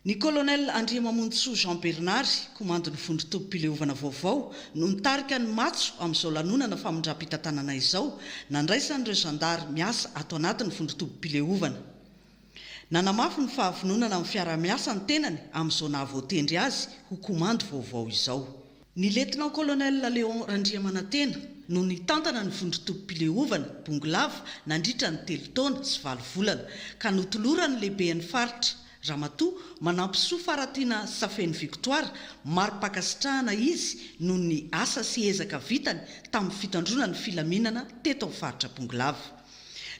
R: Ny colonel Andriamamonjisoa Jean Bernard, komandin'ny vondron-tobim-pileovana vaovao, no nitarika ny matso amin'izao lanonana famindram-pitantanana izao, nandraisan'ireo zandary miasa ato anatin'ny vondron-tobim-pileovana. Nanamafy ny fahavononana amin'ny fiarahamiasa ny tenany amin'izao nahavoatendry azy ho komandy vaovao izao. Ny Lieutenant-Colonel Léon Randriamanantena no nitantana ny vondron-tobim-pileovana Bongolava nandritra ny telo taona sy valo volana, ka notoloran'ny lehiben'ny faritra, Ramatoa Manampisoa Faratiana Safeno Victoire, mari-pankasitrahana izy noho ny asa sy ezaka vitany tamin'ny fitandroana ny filaminana teto amin'ny faritra Bongolava.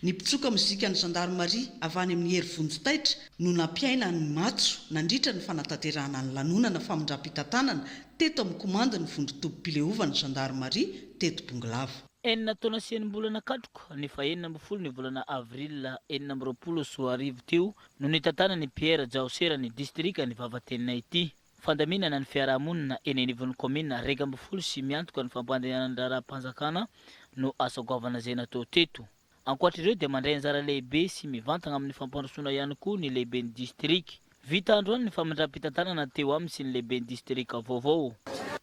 R: Ny mpitsoka mozikan'ny zandarimaria avy any amin'ny Hery Vonjy Taitra no nampiaina ny matso nandritra ny fanatanterahana ny lanonana famindram-pitantanana teto amin'ny komandin'ny vondron-tobim-pileovan'ny zandarimaria teto Bongolava.
H: Enina taona sy enim-bolana katroka, ny fahenina ambin'ny folo ny volana avril 2026 teo no nitantanan'i Pierre Djaosera ny distrikan'i Vavatenina ity. Fandaminana ny fiarahamonina eny anivon'ny kaominina 11 sy miantoka ny fampandehanan-draharaham-panjakana no asa goavana izay natao teto. Ankoatra ireo dia mandray anjara lehibe sy mivantagna amin'ny fampandrosoana ihany koa ny lehiben'ny distrika. Vita androany ny famindram-pitantanana teo aminy sy ny lehiben'ny distrika vaovao.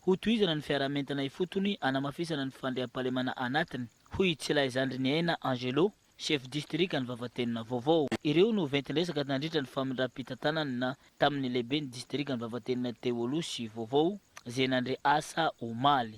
H: Hotohizana ny fiaraha-mientana ifotony hanamafisana ny fandriampahalemana anatiny, hoy i Tsilahy Angelo, Chef district ny Vavatenina vaovao. Ireo no ventin-dresaka nandritra ny famindram-pitantanana tamin'ny lehiben'ny distrikan'i Vavatenina teo aloha sy vaovao izay nandre asa omaly.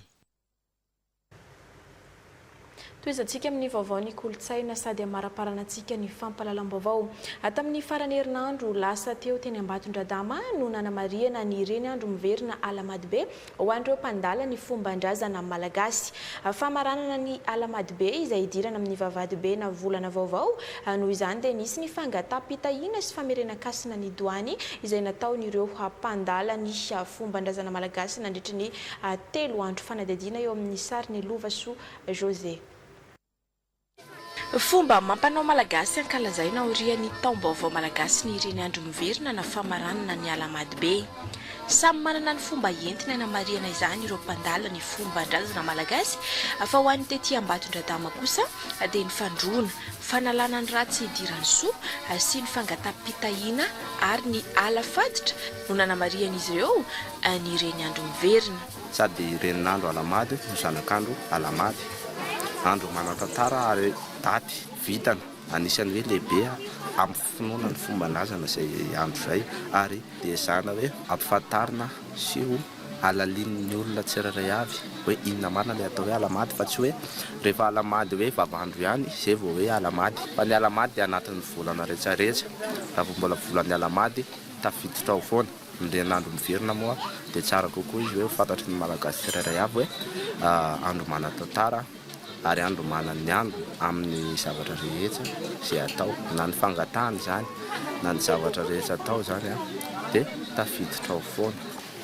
A: Tohizantsika amin'ny vaovao ny kolontsaina sady hamaraparanantsika ny fampahalalam-baovao. Tamin'ny faran'ny herinandro lasa teo teny Ambatondradama no nanamarihana ny Reny Andro Miverina Alahamadibe Ho an'ireo mpandala ny fomban-drazana malagasy. Famaranana ny Alahamadibe izay hidirana amin'ny vavahadibe na volana vaovao. Noho izany dia nisy ny fangataham-pitahiana sy famerenan-kasina ny doany izay nataon'ireo mpandala ny fomban-drazana malagasy nandritry ny telo andro. Fanadihadiana eo amin'ny sarin'i Lovasoa José. Fomba amam-panao malagasy ankalazaina aorian'ny taom-baovao malagasy ny Reny Andro Miverina na famaranana ny Alahamadibe. Samy manana ny fomba entiny hanamarihana izany ireo mpandala ny fomban-drazana malagasy fa ho an'ny tety Ambatondradama kosa dia ny fandroana, fanalana ny ratsy hidiran'ny soa sy ny fangataham-pitahiana ary ny ala faditra no nanamarihan'izy ireo ny reniandro miverina.
B: Sady reninandro Alahamady no zanak'andro Alahamady. Andro manan-tantara ary daty vitana. Anisan'ny hoe lehibe amin'ny finoana ny fomban-drazana izay andro izay ary dia ezahana hoe ampifantarina sy ho halalinin'ny olona tsirairay avy hoe inona marina ilay atao hoe Alahamady fa tsy hoe rehefa Alahamady hoe vavandro ihany izay vao hoe Alahamady fa ny Alahamady dia anatin'ny volana rehetrarehetra raha vao mbola volan'ny Alahamady tafiditra ao foana. Ny herinandro miverina moa dia tsara kokoa izy hoe ho fantatry ny Malagasy tsirairay avy hoe andro manan-tantara. ary andro manan'ny andro amin'ny zavatra rehetra izay atao, na ny fangatahana izany, na ny zavatra rehetra atao izany dia tafiditra ao foana.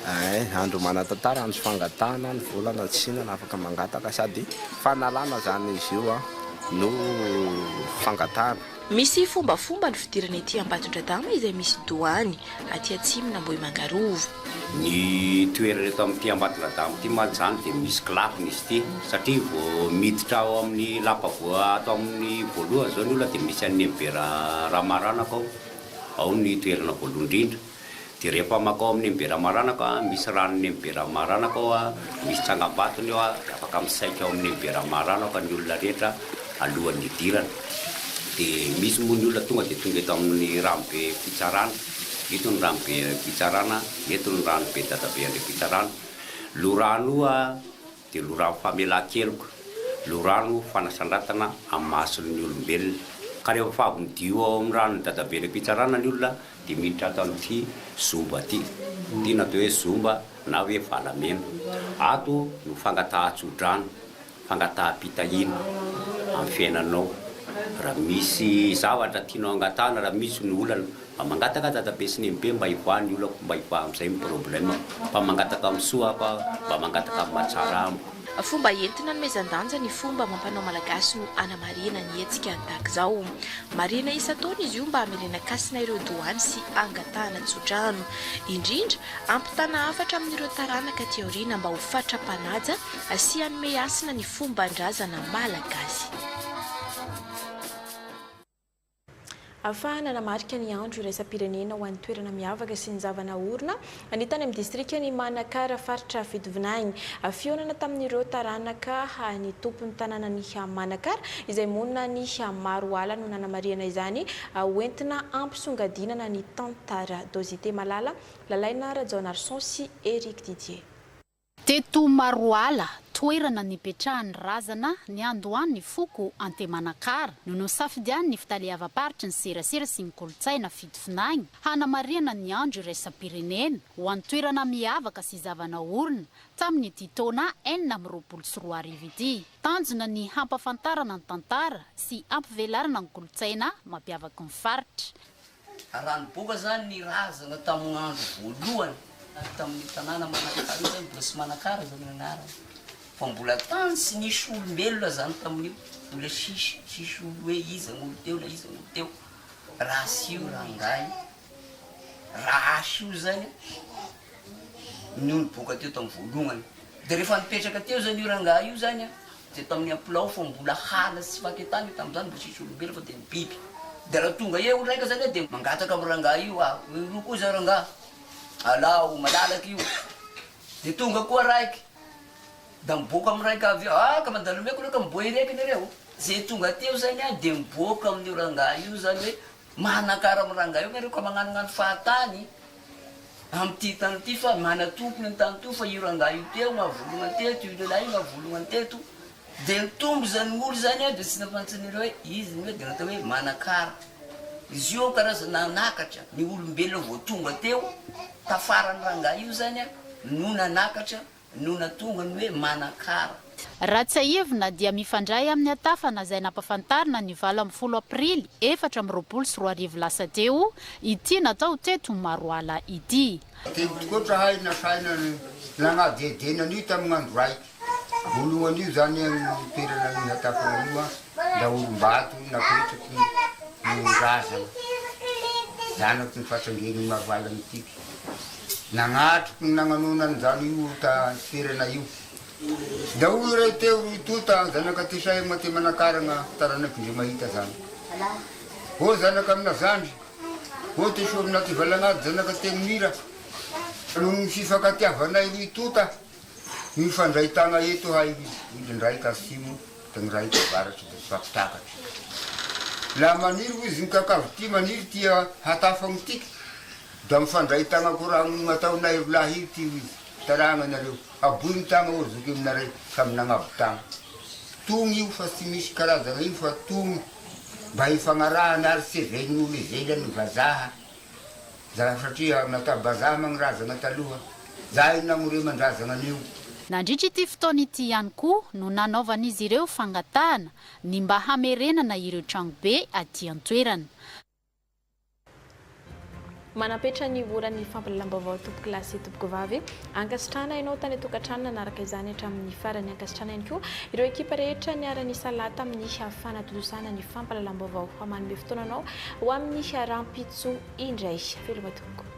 B: Ein, andro manan-tantara, andro fangatahana, ny volana tsy hinana afaka mangataka sady fanalana izany izy io no fangatahana.
A: Misy fombafomba ny fidirana ety Ambatondradama izay misy doany aty atsimon'Ambohimanga Rova.
C: Ny toerana eto amin'ity Ambatondradama ity mantsy izany dia misy kilafiny izy ity satria vao miditra ao amin'ny lapa voa ato amin'ny voalohany izao ny olona dia misy an'i Nenibe Ramaranako ao, ao ny toerana voalohany indrindra. Dia rehefa mankao amin'ny Nenibe Ramaranako, misy ranon'i Nenibe Ramaranako ao, misy tsangambatony eo, dia afaka misaika ao amin'ny Nenibe Ramaranako ny olona rehetra alohan'ny hidirana. Dia misy moa ny olona tonga dia tonga eto amin'ny ranobe fitsarana, eto ny ranobe fitsarana, eto ny ranobe dadabe Andriampitsarana. Loharano io dia loharano famelan-keloka, loharano fanasandratana amin'ny mason'ny olombelona. Ka rehefa avy midio ao amin'ny ranon'i dadabe Andriampitsarana ny olona Dia miditra ato amin'ity zomba ity. Ity no atao hoe zomba na hoe valamena. Ato no fangatahan-tsodrano, fangataham-pitahiana amin'ny fiainanao. Raha misy zavatra tianao angatahana, raha misy ny olana, mba mangataka dadabe sy nenibe mba hivoaha ny olako, mba hivoaha amin'izay ny problème-ko. Mba mangataka amin'ny soa aho, mba mangataka amin'ny mahatsara amiko.
A: Fomba entina anomezan-danja ny fomba amam-panao malagasy no anamarihana ny hetsika tahaka izao. Marihina isan-taona izy io mba hamerenan-kasina ireo doany sy hangatahana tsodrano. Indrindra, hampitana hafatra amin'ireo taranaka aty aoriana mba ho fatra-panaja sy hanome hasina ny fomban-drazana malagasy. Ahafahana nanamarika ny Andro iraisam-pirenena ho an'ny toerana miavaka sy ny zava-naorina ny tany amin'ny distrikan'i Manakara, faritra Fitovinagny. Fihaonana tamin'ireo taranaka ny tompon'ny tanànan'i Manakara, izay monina any Maroala no nanamarihana izany, hoentina hampisongadinana ny tantara. Dozite Malala, Lalaina Rajaonarison sy Eric Didier.
Q: Teto Maroala, toerana nipetrahan'ny razana niandohan'ny foko Antemanakara, no nosafidian'ny fitaleavam-paritry ny serasera sy ny kolontsaina Fitovinagny hanamarihana ny andro iraisam-pirenena ho an'ny toerana miavaka sy zava-naorina tamin'ity taona 2026 ity. Tanjona ny hampafantarana ny tantara sy hampivelarana ny kolontsaina mampiavaky ny faritra.
S: Raha niboaka zany ny razana tamin'ny andro voalohany tamin'ny tanàna Manakara io zany mbola tsy Manakara zany ny anarany fa mbola tany tsy nisy olombelona zany tamin'io, mbola tsisy tsisy olo hoe iza ny olo teo na iza ny olo teo, raha tsy io rangahy Rahasy io zany no niboaka teo tamin'ny voalohany, de rehefa nipetraka teo zany io rangahy io zany an, Dia tamin'ny ampilao fa mbola hala sy faketana io tamin'izany mbola tsisy olombelona fa dia ny biby. Dia raha tonga eo raika zany aho dia mangataka amin'ny rangahy io aho, io koa zao rangahy, alao malalaka io. Dia tonga koa raiky, da miboaka amin'ny raika avy eo, ah ka mandalo omeko reo ka miboay raiky nareo. Zay tonga teo zany aho dia miboaka amin'io rangahy io zany hoe manakara amin'ny rangahy io nareo ka magnanognano fahatany. Amin'ity tany ity fa manatompony ny tany toa fa io rangahy io teo nahavolongany teto, io lehilahy io nahavolongany teto, dia nitombo izany olo izany an, dia tsy nampantsin'ireo hoe izy ny hoe dia natao hoe Manakara. Izy io karazana nanakatra ny olombelona vao tonga teo tafaran'ny rangahy io izany an no nanakatra no natonga ny hoe Manakara.
Q: Raha tsiahivina dia mifandray amin'ny atafana izay nampafantarina ny 18 aprily 2024 lasa teo ity natao teto Maroala ity.
T: Teny tokoa tra hay nasaina nagnadihadiana an'io tamin'ny andro raiky. Voalohany io zany amin'ny toerana nihatafana io an, da olom-bato napetraky ny razana, zanaky ny fasangen'i Maroala Mitiky. Nagnatriky ny nagnanoana an'izany io ta toerana io. Da hoy iray teo ry tonta zanaka Tesay mate manakaragna taranaky ndre mahita zany. Ô zanaka amina zandry, ô Tesoa amina ty valagnady zanaka tegny mira. Noho ny fifankatiavanay roy tonta, mifandray tagna eto hay hoy ny raika atsimo da ny raika avaratry da tsy mifampitakatry. Laha maniry hoy izy ny kakazo ty maniry tia hatafagno tiky da mifandray tagna ko raha gnataonay rolahy io ty hoy izy. Taragna nareo. Aboy ny tagna ô zoky aminareo samy nagnabo tagna. Togny io fa tsy misy karazagna io fa togny mba hifagnarahana ary tsy heverigny olo ivelany vazaha za satria natabazaha magny razagna taloha za io nagnoreman-drazagna an'io.
D: Nandritra ity fotoana ity ihany koa no nanaovan'izy ireo fangatahana ny mba hamerenana ireo tranobe aty an-toerana.
A: Manampetra ny oran'ny fampahalalam-baovao tompokolahy sy tompokovavy. Ankasitrahana ianao tany an-tokantrano nanaraka izany hatramin'ny farany. Ankasitrahana ihany koa ireo ekipa rehetra niara-nisalahy tamin'ny fanatontosana ny fampahalalam-baovao. Manome fotoana anao ho amin'ny rahampitso indray. Veloma tompoko.